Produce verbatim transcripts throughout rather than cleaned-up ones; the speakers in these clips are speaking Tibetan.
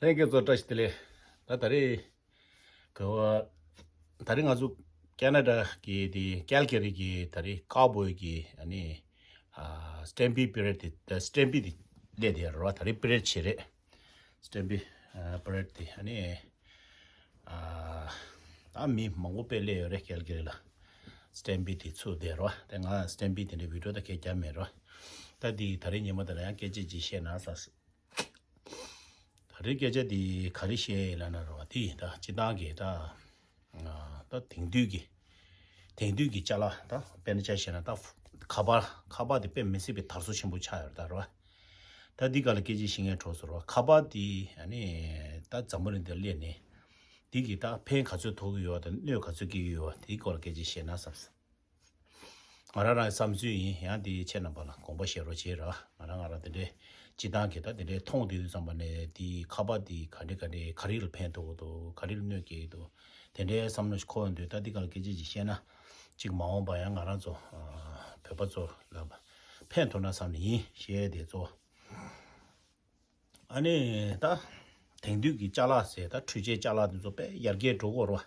ལྷན་རྒྱས་ཚོ་བཀྲ་ཤིས་བདེ་ལེགས། ད་ད་རེས་ག་བ་ད་རེས་ང་ཚོ་ཁེ་ན་ཌ་གི་དེ་ཀལ་གྷ་རི་གི་ད་རེས་ཀའོ་བོའི་གི་ཨ་ནི་ཨ་སི་ཊེམ་པིཌ་པི་རེཌ་དེ། ད་སི་ཊེམ་པིཌ་དེ་སླེབས་བསྡད་ཡོད་རེད་བ། ད་རེས་པི་རེཌ་བྱས་རེད། སི་ཊེམ་པིཌ་ཨ་པི་རེཌ་དེ་ཨ་ནི་ཨ་ད་མི་མང་པོ་དཔེ་སླེབས་ཡོད་རེད། ཀལ་གྷ་རི་ལ་སི་ཊེམ་པིཌ་དེ་ཚུགས་བསྡད་རེད་བ། དེ་ང་སི་ཊེམ་པིཌ་དེ་འདྲའི་བི་ཌི་ཡོ་ད་གས་རྒྱབ་མེད་རེད་བ། ད་དེ་ད་རེས་ཉི་མ་དེ་ལ་ཡང་སྐད་ཆ་ཅིག་བཤད་ན་ས། ད་རེས་སྐད་ཆ་འདི་ག་རེ་བཤད་ཡིན་ལབ་ན་རེད་བ། དེ་ཡིན། ད་སྤྱིར་བཏང་གི་ད་ད་དེང་དུས་ཀྱི་དེང་དུས་ཀྱི་ཅ་ལག་ད་དཔེར་ན་ཆ་བཞག་ན་ད་ཁ་པར། ཁ་པར་དེ་དཔེ་མི་སྲིད་པའི་དར་སོ་ཆེན་པོ་ཆགས་ཡོད་རེད་ད་རེད་བ། ད་འདི་ག་ལ་སྐད་ཆ་བཤད་མཁན་གྲོགས་ཚོ་རེད་བ། ཁ་པར་དེ་ཨ་ནི་ད་འཛམ་བུ་གླིང་འདིར་སླེབས་ནས་འདི་གི་ད་ཕན་ག་ཚོད་ཐོགས་ཀྱི་ཡོད་བ་དང་གནོད་ག་ཚོད་སྐྱེལ་གྱི་ཡོད་བ། དེའི་སྐོར་ལ་སྐད་ཆ་བཤད་ན་བསམ་སོང་། ང་རང་རང་གི་བསམ་ཚུལ་ཡིན། ཡང་དེ་ཁྱེད་རྣམ་པ་ལ་དགོངས་པ་བཞེས་རོགས་བྱེད་ར། ང་རང་ང་རང་དེ་འདྲའི་སྤྱིར་བཏང་གི་ད་དེ་འདྲའི་མཐོང་བསྡད་དུས་ཙམ་པ་ནས་དེའི་ཁ་པར་དེ་ག་འདྲ་ག་འདྲ་ག་རེ་ལ་ཕན་ཐོགས་ཀྱི་འདུག་ག་རེ་ལ་གནོད་སྐྱེལ་གྱི་འདུག་དེ་འདྲའི་བསམ་བློ་ཞིག་འཁོར་ཡོང་དུས། ད་འདི་ག་ལ་སྐད་ཆ་ཅིག་བཤད་ན་ཅིག་མ་འོངས་པ་ཡང་ང་རང་ཚོ་ཨ་བོད་པ་ཚོ་ལ་ཕན་ཐོགས་ན་བསམ་ནས་ཡིན། བཤད་དེ་ཚོ། ཨ་ནི་ད་དེང་དུས་ཀྱི་ཅ་ལག་ཟེར། ད་འཕྲུལ་ཆས་ཅ་ལག་འདི་ཚོ་དཔེ་ཡར་རྒྱས་འགྲོ་གི་ཡོད་རེད་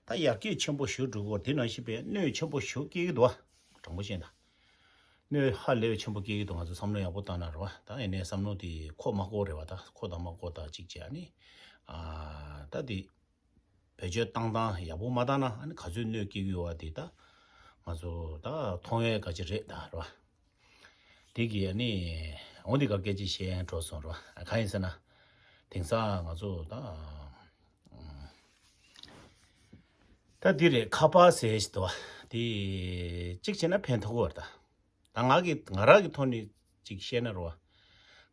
བ། ད་ཡར་རྒྱས་ཆེན་པོ་ཞིག་འགྲོ་གི་ཡོད་རེད། དེ་ནང་བཞིན་པའི་གནོད་ཆེན་པོ་ཞིག་སྐྱེལ་གྱི་འདུག་བ། དྲང་པོ་བཤད་ན་གནོད་ཧ་ལས་པའི་ཆེན་པོ་སྐྱེལ་གྱི་འདུག་ང་ཚོ་བསམ་བློ་ཡག་པོ་བཏང་ན་རེད་བ། ད་ཡིན་ནའི་བསམ་བློ་དེ་མཁོ་མ་མཁོ་རེད་བ། ད་མཁོ་དང་མ་མཁོ་དང་གཅིག་བྱས། ཨ་ནི་ཨ་ད་དེ་བེད་སྤྱོད་བཏང་སྟངས་ཡག་པོ་མ་བཏང་ན་ཨ་ནི་ག་ཚོད་གནོད་སྐྱེལ་གྱི་ཡོད་བ་དེ་ད་ང་ཚོ་ད་མཐོང་ཡས་ག་ཅིག་རེད་ད་རེད་བ། དེ་གི་ཨ་ནི་འོ་འདི་ག་སྐད་ཆ་བཤད་འགྲོ་སོང་རེད་བ། གང་ཡིན་ཟེར་ན་དེང་སང་ང་ཚོ་ད་ད་འདི་རེད། ཁ་པར་ཟེར་ཞིག་འདུག་བ། དེ་གཅིག་བྱས་ན་ཕན་ཐོགས་ཀྱི་ཡོད་རེད་ད། ད་ང་གི་ང་རང་གི་ཐོག་ནས་ཅིག་བཤད་ན་རེད་བ།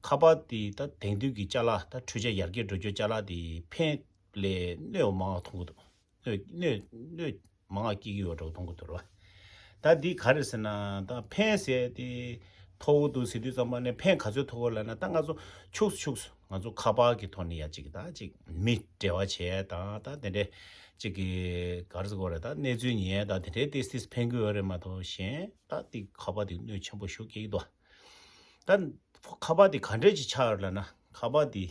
ཁ་པར་དེ་ད་དེང་དུས་ཀྱི་ཅ་ལག་ད་འཕྲུལ་ཆས་ཡར་རྒྱས་འགྲོ་རྒྱུ་ཅ་ལག་དེ་ཕན་ལས་གནོད་མང་བ་མཐོང་གི་འདུག་གནོད་གནོད་གནོད་མང་བ་སྐྱེལ་གྱི་ཡོད་འགྲོ་མཐོང་གི་འདུག་རེད་བ། ད་འདི་ག་རེ་ཟེར་ན་ད་ཕན་ཟེར་དེ་ཐོགས་ཀྱི་འདུག་ཟེར་དུས་ཙམ་པ་ནས་ཕན་ག་ཚོད་ཐོགས་ཀྱི་ལབ་ན། ད་ང་ཚོ་ཕྱུགས་སུ་ཕྱུགས་སུ་ང་ཚོ་ཁ་པར་གྱི་ཐོག་ནས་ཡ་ཅིག་ད་ཅིག་མི་འབྲེལ་བ་བྱས་དང་ད་དེ་འདྲས་ཅིག་གི་ག་རེ་ཟེར་དགོས་རེད། ད་གནས་ཚུལ་ཉན་ད་དེ་འདྲས་ཏིས་ཏིས་ཕན་གྱི་ཡོད་རེད་མ་གཏོགས། གཞན་ད་དེ་ཁ་པར་དེ་གནོད་ཆེན་པོ་ཞིག་སྐྱེལ་གྱི་འདུག་ད་ཁ་པར་དེ་ག་འདྲས་ཅིག་ཆགས་ཡོད་ལབ་ན། ཁ་པར་དེ་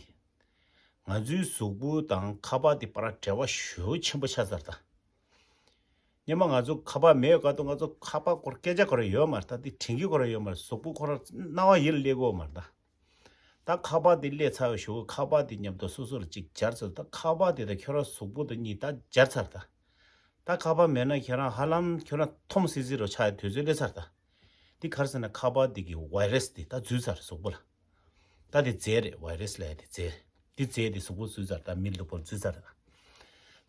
ང་ཚོའི་གཟུགས་པོ་དང་ཁ་པར་དེ་བར་འབྲེལ་བ་ཞེ་པོ་ཆེན་པོ་ཆགས་ཚར་ད། སྔོན་མ་ང་ཚོ་ཁ་པར་མེད་སྐབས་དུས་ང་ཚོ་ཁ་པར་སྐོར་སྐད་ཆ་གོ་ར་ཡོད་མ་རེད་ད། དེ་དྲན་གྱི་གོ་ར་ཡོད་མ་རེད། གཟུགས་པོ་ཁོ་ར་སྣང་བ་ཡིད་ལ་སླེབས་ཀྱི་ཡོད་མ་རེད་ད། ད་ཁ་པར་དེ་སླེབས་ཚར་བའི་གཞུག་གུ་ཁ་པར་དེ་མཉམ་དུ་སོ་སོར་ཅིག་སྦྱར་ཚར། ད་ཁ་པར་དེ་དང་ཁྱོད་རང་གཟུགས་པོ་དེ་གཉིས་ད་སྦྱར་ཚར་ད། ད་ཁ་པར་མེད་ན་ཁྱེད་རང་ཧ་ལམ་ཁྱོད་རང་འཐོམ་སི་སི་རུ་ཆགས་ཡ་དུས་ཚོད་སླེབས་ཚར་ད། འདི་ག་རེ་ཟེར་ན་ཁ་པར་འདི་གི་ཝའི་རས་འདི་ད་འཛུལ་ཚར་གཟུགས་པོ་ལ། ད་འདི་རྫས་རེད། ཝའི་རས་ལབ་ཡ་འདི་རྫས། འདི་རྫས་འདི་གཟུགས་པོ་འཛུལ་ཚར། ད་མི་ལུས་པོར་འཛུལ་ཚར་ད།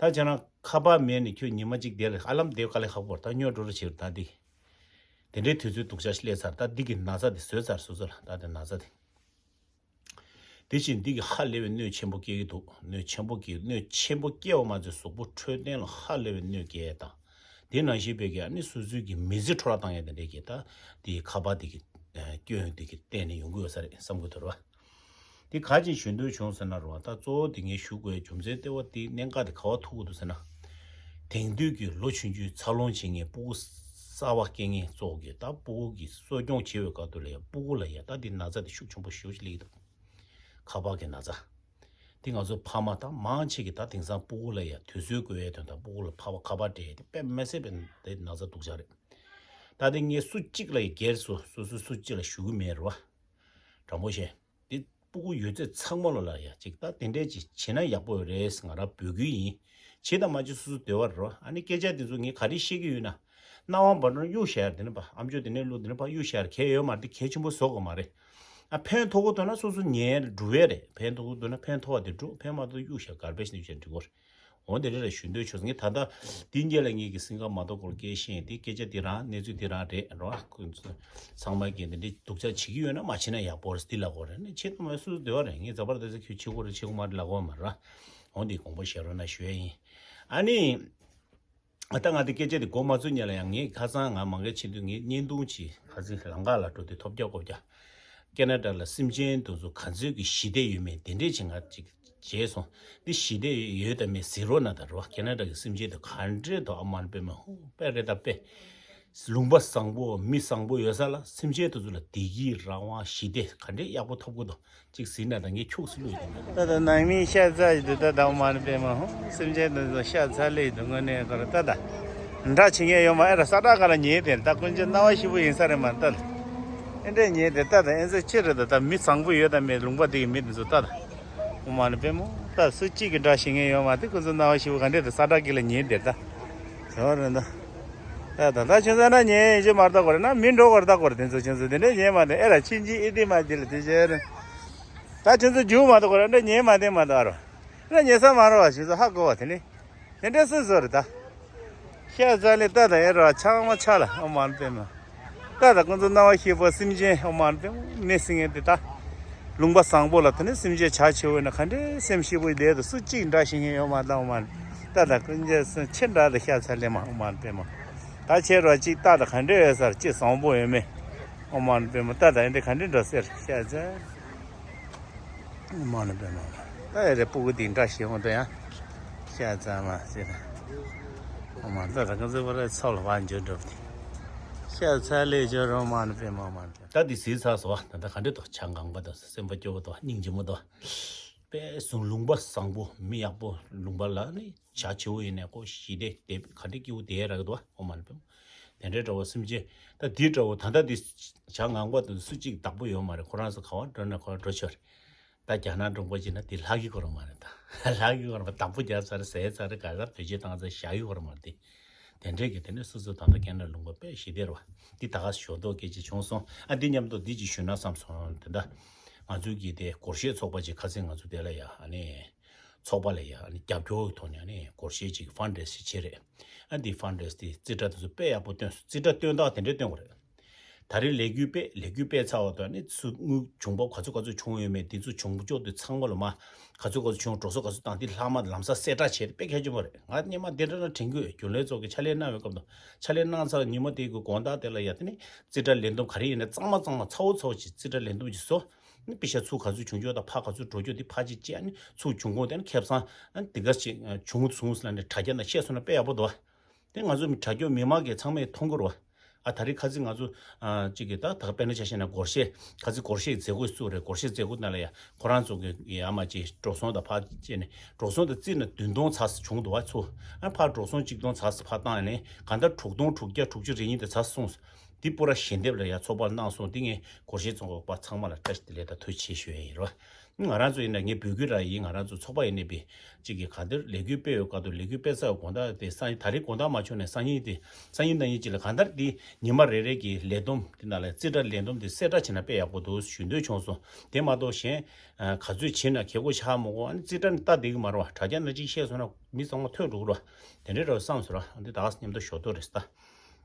ད་བྱས་ན་ཁ་པར་མེད་ནས་ཁྱོད་ཉི་མ་གཅིག་དེ་ལ་ཧ་ལམ་དེ་དཀའ་ལས་ཁག་པོ་རེད། ད་སྨྱོ་འགྲོ་རུ་ཕྱིར་ད་འདི། དེ་འདྲའི་དུས་ཚོད་སྡུག་ཅག་ཞིག་སླེབས་ཚར། ད་འདི་གི་ན་ཚ་འདི་བཟོས་ཚར་སོ་སོ་ལ། ད་འདི་ན་ཚ་འདི། དེ་བཞིན་འདི་གི་ཧ་ལས་པའི་གནོད་ཆེན་པོ་སྐྱེལ་གྱི་འདུག་གནོད་ཆེན་པོ་སྐྱེལ། གནོད་ཆེན་པོ་སྐྱེལ་བ་མ་ཚད་གཟུགས་པོ་འཕྲོད་བསྟེན་ལ་ཧ་ལས་པའི་གནོད་སྐྱེལ་དང་། དེ་ནང་བཞིན་པའི་གི་ཨ་ནི་སོ་སོའི་གི་མི་ཚེ་འཕྲོ་བརླག་བཏང་ཡས་དེ་འདྲའི་གི་ད་དེ་ཁ་པར་དེ་གི་ཨ་སྐྱོན་དེ་གི་བརྟེན་ནས་ཡོང་གི་ཡོད་ས་རེད་བསམ་གི་འདུག་ར། དེ་ག་ཅིག་ཞུ་འདོད་བྱུང་ཟེར་ན་ར། ད་གཙོ་བོ་དེ་ངས་ཞུ་དགོས་རྒྱུ་མཚན་ལྟེ་བ་དེ་གནད་འགག་དེ་ག་པར་ཐུག་གི་འདུག་ཟེར་ན། དེང་དུས་ཀྱི་ལོ་ཆུང་ཆུང་འཚར་ལོངས་བྱེད་མཁན་ཕྲུ་གུ་གསར་པ་སྐྱེ་མཁན་ཚོ་གི་ད་ཕྲུ་གུ་གི་གསོ་སྐྱོང་བྱེད་པའི་སྐབས་དུ་ལ་ཡ་ཕྲུ་གུ་ལ་ཡ་ད་འདི་ན་ཚ་དེ་ཤུགས་ཆེན་པོ་ཞེ་པོ་ཅིག་སླེབས་ཀྱི་འདུག་ཁ་པར་གྱི་ན་ཚ། འདི་ང་ཚོ་ཕ་མ་ད་མང་ཆེ་གི་ད་དེང་སང་ཕྲུ་གུ་ལ་ཡ་དུས་ཚོད་བཀོལ་ཡའི་དོན་དག་ཕྲུ་གུ་ལ་ཕ་བ་ཁ་པར་སྤྲད་དེ་དཔེ་མི་སྲིད་པའི་དེ་ན་ཚ་སྡུག་ཅག་རེད། ད་དེ་ངས་སུ་གཅིག་ལ་ཡ་སྒེར་སུ་སོ་སོ་སུ་གཅིག་ལ་ཞུ་གི་མེད་རེད་བ། དྲང་པོ་བཤད། དེ་ཕྲུ་གུ་ཡོད་ཚད་ཚང་མ་ལོ་ལ་ཡ་ཅིག་ད་དེ་འདྲས་ཅིག་བྱེད་ན་ཡག་པོ་རེད། ང་རང་འབོད་སྐུལ་ཡིན། བྱེད་དང་མ་བྱེད་སོ་སོ་འདོད་པ་རེད་རོ། ཨ་ནི་སྐད་ཆ་དེ་ཚོ་ངས་ག་རེ་བཤད་ཀྱི་ཡོད་ན། སྣང་བ་འབར་ནོ་གཡུག་བཞག་ཡ་དེ་ནི་པ། ཨམ་ཅོག་དེ་ནས་བླུག་དེ་ནི་པ་གཡུག་བཞག་ཡ་གལ་ཡོད་མ་རེད། དེ་གལ་ཆེན་པོ་བཟོ་དགོས་མ་རེད། ཨ་ཕན་ཐོགས་ཀྱི་འདུག་ན་སོ་སོ་ཉན་འགྲོ་བས་རེད། ཕན་ཐོགས་ཀྱི་འདུག་ན་ཕན་ཐོགས་པ་དེ་འགྲོ། ཕན་མ་ཐོགས་གཡུག་བཞག་གར་པེ་ཇི་ནས་བཞག་འགྲིག་གོ་རེད། འོ་དེ་འདྲ་ལ་ཞུ་འདོད་བྱུང་། ངས་ད་ལྟ་འདི་སྔོན་ལ་ངེད་ཀྱི་སིང་ག་མ་གཏོགས་སྐོར་སྐད་ཤེས་འདི་སྐད་ཆ་འདི་རང་གནས་ཚུལ་འདི་རང་རེད་རོ། ཚང་མ་གིས་འདི་འདྲའི་སྡུག་ཅག་བྱེད་ཀྱི་ཡོད་ན་མ་བྱེད་ན་ཡག་པོ་རེད། འདི་ལ་གོ་རེད་ནི་ཆེ་དུ་མ་སུ་འདོད་པ་རེད། ངས་འཛམ་བར་དེ་ཚོ་ཁྱོད་བྱེད་དགོས་རེད་བྱེད་དགོས་མ་རེད་ལ་གོ་མ་ར། འོ་འདི་དགོངས་པ་བཞེས་རོགས་གནང་ཞུ་ཡ་ཡིན། ཨ་ནི། ད་ང་འདི་སྐད་ཆ་འདི་གོ་མ་ཚོད་ཉལ་ལ་ཡང་ངས་ཁ་སང་ང་མང་གའི་ཆེད་དུ་ངས་བརྙན་ཐུང་ཅིག་ཁ་སང་ལམ་ཁ་ལ་འགྲོ་དུས་ཐོབ་རྒྱག་གོ་རྒྱག་ཁེ་ན་ཌ་ལ་སེམས་ཅན་དེ་ཚོ་ག་ཚོད་ཀྱི་ཞི་བདེ་ཡོད་མེད་དེ་འདྲས་ཅིག་ང་ཅིག་བྱས་སོང་། འདི་ཞི་བདེ་ཡོད་དམ་མེད་གཟིགས་རོགས་གནང་ད་རོ། ཁེ་ན་ཌ་གི་སེམས་ཅན་དེ་ག་འདྲས་དོ་ཨ་མ་ན་པེ་མ་ཧུ་པེ་རེད་ད་པེ། ལུང་པ་བཟང་པོ་མི་བཟང་པོ་ཡོད་ས་ལ་སེམས་ཅན་དེ་ཚོ་ལ་བདེ་སྐྱིད་རང་དབང་ཞི་བདེ་ག་འདྲས་ཡག་པོ་ཐོབ་གི་འདུག་ཅིག་ཟིན་ན་ད་ངས་ཁྱུག་སེ་བླུགས་ཡོད། ད་ད་ནང་མི་ཤ་ཚ་ཡི་འདུག་ད་ད་མ་ནི་པད་མ་ཧོ་སེམས་ཅན་དེ་ཚོ་ཤ་ཚ་ལེ་འདུག་དངོས་གནས་ཁོ་ར་ད་ད་འདྲ་བྱེད་མཁན་ཡོད་མ་ཨེ་ར་ས་ཁྲ་ག་ལ་ཉེས་དེ་ད་ཀུན་སྤྱོད་སྣང་བ་ཞིབ་པོ་ཡིན་ས་རེད་མ་ད་ཨེ་འདྲས་ཉེས་དེ་ད་ད་ཨེ་ཚོ་ཅི་རེད་ད་ད་མི་བཟང་པོ་ཡོད་ད་མེད་ལུང་པ་དེ་གི་མི་དེ་ཚོ་ད་ད་ཨོ་མ་ནི་པད་མོ་ད་སུ་གཅིག་གི་འདྲ་བྱེད་མཁན་ཡོད་མ་དེ་ཀུན་སྤྱོད་སྣང་བ་ཞིབ་པོ་ག་འདྲས་ད་ས་ཁྲ་གི་ལ་ཉེས་དེ་ད་ཟེར་བ་རེད་ད། ད་ད་ད་ཁྱོད་ཚོ་འདྲ་ཉན་ཡིན་ཅི་མ་ལྟ་གོ་རེད་ན་མི་འགྲོ་གོ་རེད་ལྟ་གོ་རེད་དེ་ཚོ་ཁྱོད་ཚོ་དེ་འདྲ་ཉན་མ་དེ་ཨེ་ར་ཕྱིན་ཅི་ཨེ་དེ་མ་དེ་ལ་དེ་བྱས་རེད། ད་ཁྱོད་ཚོ་རྒྱུག་མ་ལྟ་གོ་རེད་འདྲ་ཉན་མ་དེ་མ་ལྟ་རོ། འདྲ་ཉན་ས་མ་རོ་བ་ཁྱོད་ཚོ་ཧ་གོ་བ་དེ་ནི། དེ་འདྲ་སུ་བཟོ་རེད་ད། ཤ་ཚ་ལེ་ད་ད་ཨེ་ར་ཆག་མ་ཆག་ལ་ཨོ་མ་ལ་པེ་མ། ད་ད་ཁོང་ཚོ་སྣང་བ་ཤེས་པོ་སེམས་ཅན་ཨོ་མ་ལ་པེ་མ་མི་སྲིད་ངེས་དེ་ད། ལུང་པ་བཟང་པོ་ལ་དེ་ནས་སེམས་ཅན་བྱ་བྱེད་འོས་ན་ག་འདྲའི་སེམས་སྐྱིད་པོ་བསྡད་དུ་སུ་གཅིག་འདྲ་ཤེས་མཁན་ཡོད་མ་ལྟ་འོ་མ་ལ། ད་ད་ཀུན་མཇལ་སེམས་ཆེ་འདྲ་ད་ཤ་ཚ་ལེ་མ་འོ་མ་ལ་པེ་མ། ད་ཁྱེད་རོ་གཅིག་ད་ད་ག་འདྲ་ཡོད་སར་ཅི་བཟང་པོ་ཡོད་མེད་འོ་མ་ལ་པེ་མ་ད་ད་ཡིན་དེ་ག་འདྲ་འགྲོ་ཟེར་ཤ་ཚ། མ་ནི་པེ་མ་ལ། ད་ཡ་རེ་སྤུ་གུ་དེ་འདྲ་ཞིག་འོང་དུ་ཡང་། ཤ་ཚ་མ་ཟེར་ན། ཨོ་མ་ད་ད་ག་ཚོད་པ་རེ་ཚོགས་ལ་བ་འཇོ་འགྲུབ་དེ། ཤ་ཚ་ལས་འཇོ་རོ་མ་ནི་པེ་མ་མ་ནི་པེ། ད་དེ་ཟིལ་ཚ་སོ་བ་ད་ད་ག་འདྲེ་དོ་ཆ་ངང་པ་དོ་སེམས་པ་སྐྱོ་བོ་དོ་སྙིང་རྗེ་མོ་དོ། དཔེ་བཟུང་ལུང་པ་བཟང་པོ་མི་ཡག་པོ་ལུང་པ་ལ་ནི་བྱ་བྱེའུ་ཡིན་ནས་ཀོ་ཞི་བདེ་དེ་ག་འདྲེ་སྐྱིད་པོ་དེ་རག་གི་དོ་ཨོ་མ་ནི་པེ་མ། དེ་འདྲའི་འདྲ་བོ་སེམས་ཅན་ད་དེའི་འདྲ་བོ་ད་ལྟ་དེ་བྱ་ངང་པ་དུ་སུ་གཅིག་བདག་པོ་ཡོད་མ་རེད། ཁོ་རང་ཚོ་ག་བ་འགྲོ་ན་ཁོ་རང་འགྲོ་ཆོག་རེད། ད་རྒྱ་ནག་འགྲོ་པ་ཅིག་ན་དེ་ལྷག་གི་གོ་ར་མ་རེད་ད། ལྷག་གི་གོ་ར་མ་བདག་པོ་རྒྱག་ཚར་ཟས་ཚར་ག་ར་བེད་སྤྱོད་བཏང་ཚར་བཞག་གི་གོ་ར་མ་རེད་དེ། དེ་འདྲའི་གི་དེ་ནས་སོ་སོ་ད་ལྟ་སྐད་ན་ལུང་པ་དཔེ་ཞི་བདེ་ར་བ། འདི་ད་ག་ཞོ་ཏོག་སྐད་ཅིག་བྱུང་སོང་ཨ་འདི་མཉམ་དུ་འདི་ཅིག་ཞུས་ན་བསམ་སོང་དེ་ད། ང་ཚོའི་གི་དེ་སྒོར་གཞས་ཚོགས་པ་ཅིག་ཁ་སང་ང་ཚོ་དེ་ལ་ཡ་ཨ་ནི། ཚོགས་པ་ལ་ཡ་ཨ་ནི་རྒྱབ་སྐྱོར་གྱི་ཐོག་ནས་ཨ་ནི་སྒོར་གཞས་ཅིག་ཕན་རེ་སི་བྱེད་རེད། ཨ་འདི་ཕན་རེ་སི་དེ་རྩིས་ཁྲ་དེ་ཚོ་དཔེ་ཡག་པོ་བཏོན་སོང་རྩིས་ཁྲ་བཏོན་སྟངས་དེ་འདྲས་བཏོན་དགོས་རེད། ད་རེས་ལས་འགུལ་སྤེལ་ལས་འགུལ་སྤེལ་ཚར་བ་དང་ནི་ཚུར་དངུལ་བྱུང་འབབ་ག་ཚོད་ག་ཚོད་བྱུང་ཡོད་མེད་དེ་ཚོ་བྱུང་ཕྱོགས་དེ་ཚང་མ་ལ་མ་ག་ཚོད་ག་ཚོད་བྱུང་འགྲོ་ས་ག་ཚོད་བཏང་དེ་ལྷག་མ་ལམ་སང་གསལ་བསྒྲགས་བྱས་ཏེ་དཔེ་གལ་ཆེན་པོ་རེད། ང་སྔོན་མ་འདི་འདྲ་ན་དྲན་གྱི་ཡོད། རྒྱུན་ལས་ཚོ་གི་ཕྱག་ལས་གནང་བའི་སྐབས་དང་ཕྱག་ལས་གནང་ཚར་ཉི་མ་དེ་གི་དགོང་དག་དེ་ལ་ཡ་དེ་ནི་རྩིས་ཁྲ་ལེན་འདོམས་ག་རེ་ཡིན་ན་གཙང་མ་གཙང་མ་ཚ་བོ་ཚ་བོ་ཅིག་རྩིས་ཁྲ་ལེན་འདོམས་ཅིག་བཟོ། ནི་པེ་ཤ་ཚུར་ག་ཚོད་བྱུང་རྒྱུ་དང་ཕར་ག་ཚོད་འགྲོ་རྒྱུ་དེ་ཕར་ཅིག་བཅད་ནི་ཚུར་བྱུང་ཁུངས་དེ་ནི་ཁེ་བཟང་ཨ་ནི་དེ་ག་ཅིག་བྱུང་སོང་ཟེར་ནས་དྲ་རྒྱ་ནང་བཤད་སོང་ན་དཔེ་ཡག་པོ་འདུག་བ། དེ་ང་ཚོ་མི་དྲ་རྒྱ་མི་མང་གིས་ཚང་མས་མཐོང་གི་རེད་བ། ཨ་ད་རེས་ཁ་སང་ང་ཚོ་ཨ་གཅིག་གིས་ད་ད་ག་དཔེར་ན་ཆ་བཞག་ན་སྒོར་གཞས་ཁ་སང་སྒོར་གཞས་མཛད་སྒོ་བཙུགས་རེད། སྒོར་གཞས་མཛད་སྒོ་ནང་ལ་ཡ་ཁོ་རང་ཚོ་གི་ཡ་མ་ཅིག་འགྲོ་སོང་དང་ཕར་བཅད་ནས་འགྲོ་སོང་དང་རྩིས་ན་བདུན་སྟོང་ཚར་བྱུང་འདུག་བ་ཚུར་ཨ་ཕར་འགྲོ་སོང་གཅིག་སྟོང་ཚར་ཕར་བཏང་ནས་གང་ལྟར་དྲུག་སྟོང་དྲུག་བརྒྱ་དྲུག་ཅུ་རེ་གཉིས་དེ་ཚར་སོང་། འདི་པུ་ར་ཞལ་འདེབས་ལ་ཡ་ཚོགས་པར་གནང་སོང་། འདི་ངས་སྒོར་གཞས་ཚོགས་པ་ཚང་མ་ལ་བཀྲ་ཤིས་བདེ་ལེགས་དང་ཐུགས་རྗེ་ཆེ་ཞུ་ཡ་ཡིན་རོ། ང་རང་ཚོ་ཡིན་ན་ངས་འབོད་སྐུལ་ར་ཡིན། ང་རང་ཚོ་ཚོགས་པ་ཡིན་ནས་པའི་གཅིག་གིས་ག་འདིར་ལས་འགུལ་སྤེལ་ཡོད་སྐབས་དུ་ལས་འགུལ་སྤེལ་ཚར་བའི་དགོང་དག་དེ་སང་ཉིན་ད་རེས་དགོང་དག་མ་བྱུང་ནས་སང་ཉིན་དེ་སང་ཉིན་གནངས་ཉིན་གཅིག་ལ་གང་ལྟར་འདི་ཉི་མ་རེ་རེ་གི་ལས་བསྡོམས་དེ་ནང་ལ་རྩིས་ཁྲ་ལས་བསྡོམས་དེ་གསལ་བསྒྲགས་བྱས་ན་དཔེ་ཡག་པོ་འདུག་ཞུ་འདོད་བྱུང་སོང་། དེ་མ་གཏོགས་གཞན་ག་ཚོད་བྱིན་ན་ཁེ་གོ་ཆགས་མ་གོ་ཨ་ནི་རྩིས་ཁྲ་ནི་ལྟ་བསྡད་གི་མ་རེད་བ། དྲ་རྒྱ་ནང་གཅིག་བཤད་སོང་ན་མི་ཚང་མ་ཐོས་འགྲོ་གི་རེད་བ། དེ་འདྲའི་རེད་བསམ་སོང་ར། འདི་ད་ག་སེ་མཉམ་དུ་ཞོག་ཏོ་རེད་ད།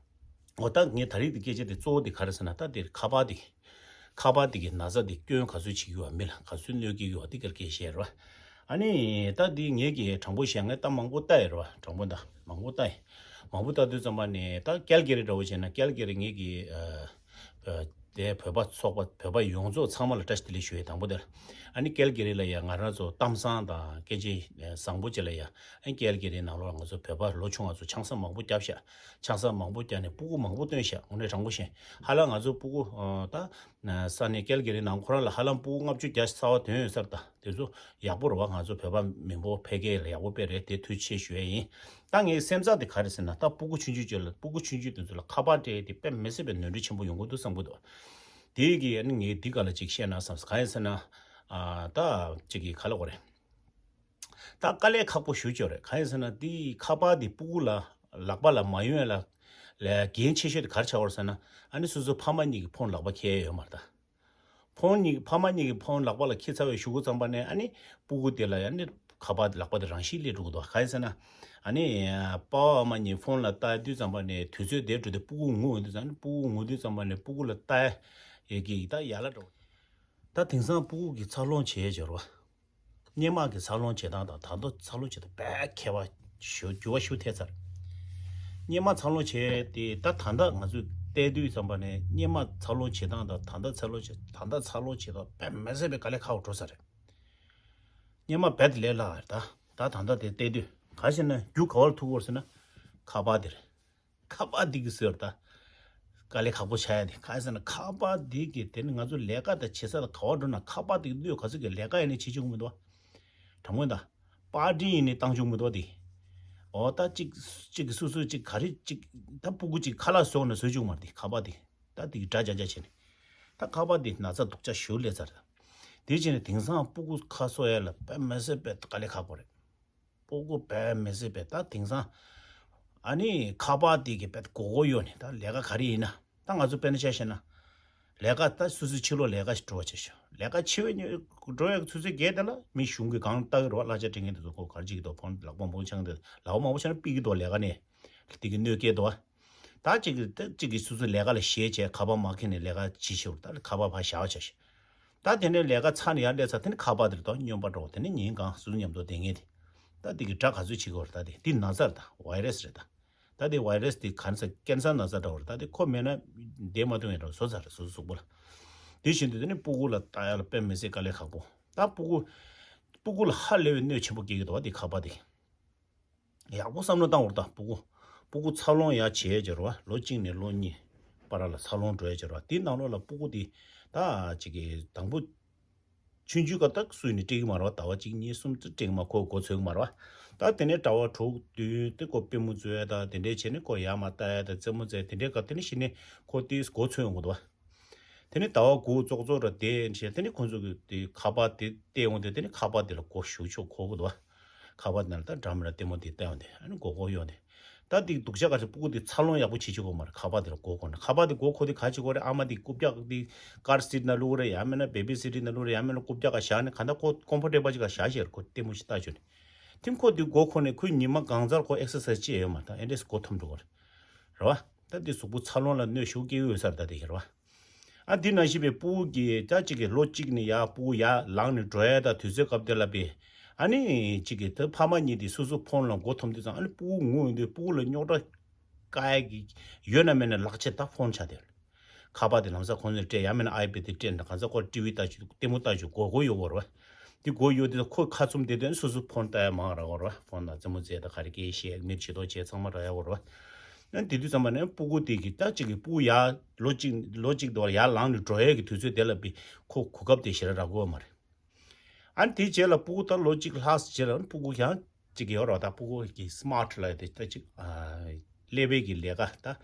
འོ་ད་ངས་ད་རེས་འདི་སྐད་ཆ་འདི་གཙོ་བོ་འདི་ག་རེ་ཟེར་ན་ད་འདིར་ཁ་པར་འདི། ཁ་པར་འདི་གི་ན་ཚ་འདི་སྐྱོན་ག་ཚོད་བྱེད་ཀྱི་ཡོད་མི་ལ་ག་ཚོད་གནོད་སྐྱེལ་གྱི་ཡོད་འདི་གར་སྐད་བཤད་རོ། ཨ་ནི་ད་འདི་ངས་ཀྱི་དྲང་པོ་བཤད་ངས་ད་མང་པོ་ལྟ་ཡི་རོ། དྲང་པོ་ད་མང་པོ་ལྟ་ཡི། མང་པོ་ལྟ་དུས་ཙམ་པ་ནས་ད་ཀལ་གེ་རི་འདྲ་བོ་བྱས་ན་ཀལ་གེ་རི་ངས་ཀྱི་ཨ། དེ་བོད་པ་ཚོགས་པ་བོད་པ་ཡོངས་རྫོགས་ཚང་མ་ལ་བཀྲ་ཤིས་བདེ་ལེགས་ཞུ་ཡི་དང་པོ་དེར། ཨ་ནི་ཀལ་གེ་རི་ལ་ཡ་ང་རང་ཚོ་གཏམ་བཟང་དང་སྐད་ཆ་བཟང་པོ་ཅིག་ལ་ཡ། ཨ་ནི་ཀལ་གེ་རི་ནང་ལོགས་ང་ཚོ་བོད་པ་ལོ་ཆུང་ང་ཚོ་ཆང་ས་མང་པོ་བརྒྱབ་ཤག་ཆང་ས་མང་པོ་བརྒྱབ་ནས་སྤུ་གུ་མང་པོ་བཏོན་ཤག་དངོས་གནས་དྲང་པོ་བཤད། ཧ་ལམ་ང་ཚོ་སྤུ་གུ་ད་ས་གནས་ཀལ་གེ་རི་ནང་ཁོ་རང་ལ་ཧ་ལམ་སྤུ་གུ་ལྔ་བཅུ་བརྒྱ་ཚ་བ་ཐོན་ཡོད་ས་རེད་ད། དེ་ཚོ་ཡག་པོ་རེད་བ། ང་ཚོ་བོད་པ་མི་འབོར་འཕེལ་རྒྱས་ལ་ཡག་པོ་དཔེ་རེད། དེ་ཐུགས་རྗེ་ཆེ་ཞུ་ཡས་ཡིན། ད་ངའི་སེམས་འཚབ་དེ་ག་རེ་ཟེར་ན་ད་སྤུ་གུ་ཆུང་ཆུང་ཅིག་ལ་སྤུ་གུ་ཆུང་ཆུང་དེ་ཚོ་ལ་ཁ་པར་སྤྲད་དེ་དཔེ་མི་སྲིད་པའི་ནོར་འཁྲུལ་ཆེན་པོ་ཡོང་གི་འདུག་བསམ་གི་འདུག་དེ་གི་ཨ་ནི་ངས་འདི་ག་ལ་ཅིག་བཤད་ན་བསམ་ག་ཡིན་ཟེར་ན། ཨ་ད་ཅིག་གི་ག་ལ་གོ་རེད། ད་དཀའ་ལས་ཁག་པོ་ཞེ་པོ་ཅིག་རེད། ག་ཡིན་ཟེར་ན་དེ་ཁ་པར་དེ་སྤུ་གུ་ལ་ལག་པ་ལ་མ་ཡོང་ཡ་ལ་ལས་འགན་ཆེ་ཤོས་དེ་ག་རེ་ཆགས་པ་རེད་ཟེར་ན། ཨ་ནི་སོ་སོ་ཕ་མ་གཉིས་ཀྱི་ཕོན་ལག་པ་འཁྱེར་ཡ་ཡོད་མ་རེད་ད། ཕོན་གཉིས་ཕ་མ་གཉིས་ཀྱི་ཕོན་ལག་པ་ལ་འཁྱེར་ཚར་བའི་གཞུག་གུ་ཙམ་པ་ནས་ཨ་ནི་སྤུ་གུ་དེ་ལ་ཨ་ནི་ཁ་པར་ལག་པ་དེ་རང་བཞིན་སླེབས་འགྲོ་གི་འདུག་ག་ཡིན་ཟེར་ན། ཨ་ནི་པ་ཕ་ཨ་མ་གཉིས་ཕོན་ལ་ལྟ་དུས་ཙམ་པ་ནས་དུས་ཚོད་དེ་འགྲོ་དུས་སྤུ་གུ་ངུ་འོང་དུས་ཙམ་ནས་སྤུ་གུ་ངུ་དུས་ཙམ་པ་ནས་སྤུ་གུ་ལ་ལྟ་ཡ་གི་ད་ཡ་ལ་འགྲོ། ད་དེང་སང་སྤུ་གུ་གི་འཚར་ལོངས་བྱེད་ཡ་སྦྱོར་བ། སྔོན་མ་གི་འཚར་ལོངས་བྱེད་སྟངས་དང་ད་ལྟ་འཚར་ལོངས་བྱེད་སྟངས་དཔེ་ཁྱད་པར་ཞེ་པོ་འགྱུར་བ་ཞེ་པོ་ཐེབས་ཚར། སྔོན་མ་འཚར་ལོངས་བྱས་ཏེ་ད་ད་ལྟ་ང་ཚོས་བལྟས་དུས་ཙམ་པ་ནས་སྔོན་མ་འཚར་ལོངས་བྱེད་སྟངས་དང་ད་ལྟ་འཚར་ལོངས་བྱེད་ད་ལྟ་འཚར་ལོངས་བྱེད་སྟངས་དཔེ་མི་སྲིད་པའི་དཀའ་ལས་ཁག་པོ་འགྲོ་ཚར་རེད། སྔོན་མ་རྦད་དེ་ལས་སླ་བ་རེད་ད། ད་ད་ལྟ་དེ་བལྟས་དུས་ག་ཞེ་ན་རྒྱུ་ག་བར་ཐུག་གོ་ཟེར་ན་ཁ་པར་དེ་རེད། ཁ་པར་འདི་གི་ཟེར་ད། དཀའ་ལས་ཁག་པོ་ཆགས་ཡ་དེ། ག་རེ་ཟེར་ན་ཁ་པར་དེ་གི་དེ་ནི་ང་ཚོ་ལས་ཀ་དང་བྱེད་ས་དང་ག་བ་འགྲོ་ན་ཁ་པར་དེ་གི་སྣོད་ག་ཚོད་ཀྱི་ལས་ཀ་ཡིན་ནའི་བྱེད་ཆོག་མི་འདུག་བ། དྲང་མོ་ཡིན་ད། པར་འཕྲིན་ཡིན་ནའི་བཏང་ཆོག་མི་འདུག་བ་དེ། འོ་ད་གཅིག་གཅིག་གི་སོ་སོ་གཅིག་ག་རེ་གཅིག་ད་སྤུ་གུ་གཅིག་ཁ་ལག་བཟོ་ན་བཟོ་ཆོག་མ་རེད་དེ་ཁ་པར་དེ། ད་དེ་གི་འདྲ་བྱ་བྱ་བྱས་ནས། ད་ཁ་པར་དེ་ན་ཚ་སྡུག་ཅག་ཞུ་ལས་ཚར། དེ་བྱས་ནས་དེང་སང་སྤུ་གུ་ཁ་གསོ་ཡ་ལ་དཔེ་མི་སྲིད་པའི་དཀའ་ལས་ཁག་པོ་རེད། སྤུ་གུ་དཔེ་མི་སྲིད་པའི་ད་དེང་སང་། ཨ་ནི་ཁ་པར་དེ་གི་དཔེ་དགོས་མཁོ་ཡོད་ནི་ད་ལས་ཀ་ག་རེ་ཡིན་ན་ད་ང་ཚོ་དཔེར་ན་ཆ་བཞག་ན། ལས་ཀ་ད་སོ་སོའི་ཕྱི་ལོགས་ལས་ཀ་ཞིག་འགྲོ་བ་བྱས་ཤག་ལས་ཀ་ཕྱི་བའི་ཉོ་འགྲོ་ཡག་ཚུལ་ཚོད་བརྒྱད་དེ་ལ་མི་གཞུང་གི་སྒང་ལ་ལྟ་གི་རེད་བ། གླ་ཆ་སྤྲད་མཁན་དེ་ཚོ་ཁོ་ག་རེ་བྱེད་ཀྱི་འདུག་ཕོན་ལག་པ་མང་པོ་འཆང་དེ་ལག་པ་མང་པོ་འཆང་ན་ཕུད་ཀྱི་འདུག་ལས་ཀ་ནས། དེ་གི་གནོད་སྐྱེལ་འདུག་བ། ད་གཅིག་གིས་ད་གཅིག་གིས་སོ་སོའི་ལས་ཀ་ལ་ཞེད་བྱས་ཁ་པར་མ་འཁྱེར་ནས་ལས་ཀ་བྱེད་ཤོར་ད་ཁ་པར་ཕར་བཞག་བྱས་ཤག་ད་དེ་ནས་ལས་ཀ་ཚར་ནས་ཡར་སླེབས་ཚར་དེ་ནས་ཁ་པར་དེར་ད་སྨྱོན་པ་འགྲོ་དེ་ནས་ཉིན་གང་སོ་སོ་མཉམ་དུ་བསྡད་མཁན་དེ། ད་དེ་གི་དགྲ་ག་ཚོད་བྱེད་ཀྱི་ཡོད་རེད་ད་དེ་འདི་ན་ཚ་རེད་ད་བྷའི་རེ་སི་རེད་ད། ད་དེ་བྷའི་རེ་སི་དེ་ག་རེ་ཟེར་ཀེན་སར་ན་ཚ་འདྲ་བོ་རེད་ད་དེ་ཁོ་མེད་ན་བསྡད་མ་ཐུབ་ཡིན་འདྲ་བོ་བཟོ་ཚར་རེད་སོ་སོ་གཟུགས་པོ་ལ། དེ་བཞིན་དུ་དེ་ནས་སྤུ་གུ་ལ་ལྟ་ཡ་ལ་དཔེ་མི་སྲིད་དཀའ་ལས་ཁག་པོ། ད་སྤུ་གུ་སྤུ་གུ་ལ་ཧ་ལས་པའི་གནོད་ཆེན་པོ་སྐྱེལ་གྱི་འདུག་བ་དེ་ཁ་པར་དེ། ཡག་པོ་བསམ་བློ་བཏང་བར་ད་སྤུ་གུ། སྤུ་གུ་འཚར་ལོངས་ཡ་བྱེད་ཡ་བྱེད་རོ་བ་ལོ་གཅིག་ནས་ལོ་གཉིས་བར་ལ་འཚར་ལོངས་འགྲོ་ཡ་བྱེད་རོ་བ་དེའི་ནང་ལོགས་ལ་སྤུ་གུ་དེ་ད་ཅིག་གི་དང་པོ། ཆུང་ཆུང་ག་ད་སུས་ནས་སྤྲད་ཀྱི་མ་རེད་བ་ཟླ་བ་གཅིག་གཉིས་གསུམ་ཙམ་སྤྲད་ཀྱི་མ་ཁོ་མགོ་ཚོས་ཀྱི་མ་རེད་བ། ད་དེ་ནས་ཟླ་བ་དྲུག་བདུན་དེ་ཁོ་པུས་མོ་བཙུགས་ཡ་ད་དེ་འདྲས་བྱས་ནས་ཁོ་ཡ་མ་ལྟ་ཡ་ད་རྩེད་མོ་རྩེ་དེ་འདྲས་ག་དེ་ནས་གཞི་ནས་ཁོ་དེ་མགོ་ཚོས་ཡོང་གི་འདུག་བ། དེ་ནས་ཟླ་བ་དགུ་ཙོག་ཙོག་ར་དེ་བྱས་དེ་ནས་ཁོ་ཚོ་གི་དེ་ཁ་པར་དེ་བལྟས་ཡོང་དུས་དེ་ནས་ཁ་པར་དེ་ལ་མགོ་གཞུག་ཆོག་གོ་གི་འདུག་བ། ཁ་པར་དེ་ནང་ལ་ད་འདྲ་མི་འདྲ་ལྟད་མོ་དེ་བལྟས་ཡོང་དེ་ཨ་ནི་མགོ་སྐོར་ཡོང་དེ། ད་དེ་སྡུག་ཅག་ག་ཚོད་སྤུ་གུ་དེ་འཚར་ལོངས་ཡག་པོ་བྱེད་ཆོག་གོ་མ་རེད་ཁ་པར་དེ་ལ་མགོ་སྐོར་ན་ཁ་པར་དེ་མགོ་འཁོར་དེ་ག་བྱེད་གོ་རེད་ཨ་མ་དེ་རྐུབ་བཀྱག་དེ་ཀར་སི་ཊི་ནང་བླུགས་རེད་ཡང་མིན་ན་བེ་བི་སི་ཊི་ནང་བླུགས་རེད་ཡང་མིན་ན་རྐུབ་བཀྱག་ག་བཞག་ནས་ག་ད་ཁོ་ཀོམ་ཕོར་ཊེ་བལ་ཅིག་ག་བཞག་བཞག་རེད་ཁོ་ལྟད་མོ་ཞིག་ལྟ་བྱོས་ནས། དེ་ཁོ་དེ་མགོ་འཁོར་ནས་ཁོས་ཉི་མ་གང་ཚར་ཁོ་ཨེག་སར་སའི་ཛི་བྱེད་ཡོད་མ་རེད་ད་ཨེ་འདྲས་མགོ་འཐོམ་འགྲོ་གོ་རེད། རེད་བ། ད་འདི་གཟུགས་པོ་འཚར་ལོངས་ལ་གནོད་ཤུགས་སྐྱེལ་གྱི་ཡོད་ས་རེད་ད་དེ་ཤར་བ། ཨ་འདི་ནང་བཞིན་པའི་སྤུ་གུ་གིས་ད་གཅིག་གིས་ལོ་གཅིག་ནས་ཡར་སྤུ་གུ་ཡར་ལངས་ནས་འགྲོ་ཡ་ད་དུས་ཚོད་སྐབས་དེ་ལ་པས། ཨ་ནི་གཅིག་གིས་ད་ཕ་མ་གཉིས་དེ་སོ་སོ་ཕོན་ལ་མགོ་འཐོམ་དུས་ཙང་ཨ་ནི་སྤུ་གུ་ངུ་ཡོང་དུས་སྤུ་གུ་ལ་རྙོག་དྲ་བཀག་ཡ་གི་ཡོད་ན་མེད་ན་ལག་ཆ་ད་ཕོན་ཆགས་དེ། ཁ་པར་དེ་ལམ་སང་ཁོང་ཚོས་སྤྲད་ཡང་མིན་ན་ཨའི་པེ་དེ་སྤྲད་ན་གང་ཟག་ཁོ་ཊི་བི་ལྟ་རྒྱུ་ལྟད་མོ་ལྟ་རྒྱུ་དགོས་མཁོ་ཡོད་དགོས་རེད་བ། དེ་དགོས་ཡོད་དེ་ཁོ་ཁ་བཙུམ་བསྡད་དུས་སོ་སོ་ཕོན་ལྟ་ཡ་མང་རག་གོ་རེད་བ། ཕོན་དང་རྩེད་མོ་རྩེ་དང་ག་རེ་སྐད་བཤད་མིར་བྱེད་དོ་བྱེད་ཚང་མ་རག་ཡ་གོ་རེད་བ། ཨ་དེ་དུས་ཙམ་པ་ནས་སྤུ་གུ་དེ་གི་ད་ཅིག་གི་སྤུ་གུ་ཡར་ལོ་གཅིག་ལོ་གཅིག་དོར་ཡར་ལངས་ནས་འགྲོ་ཡས་ཀྱི་དུས་ཚོད་དེ་ལ་བི་ཁོ་གོ་སྐབས་དེ་ཞེ་དྲག་རག་གོ་མ་རེད། ཨ་ནི་དེའི་རྗེས་ལ་སྤུ་གུ་ད་ལོ་གཅིག་ལྷག་རྗེས་ལ་སྤུ་གུ་ཡང་གཅིག་ཡོད་རེད་བ། ད་སྤུ་གུ་གི་སི་མ་ཊི་ལབ་ཡ་དེ་ད་གཅིག་ཨ་ཀླད་པའི་གི་ལས་ཀ་ད་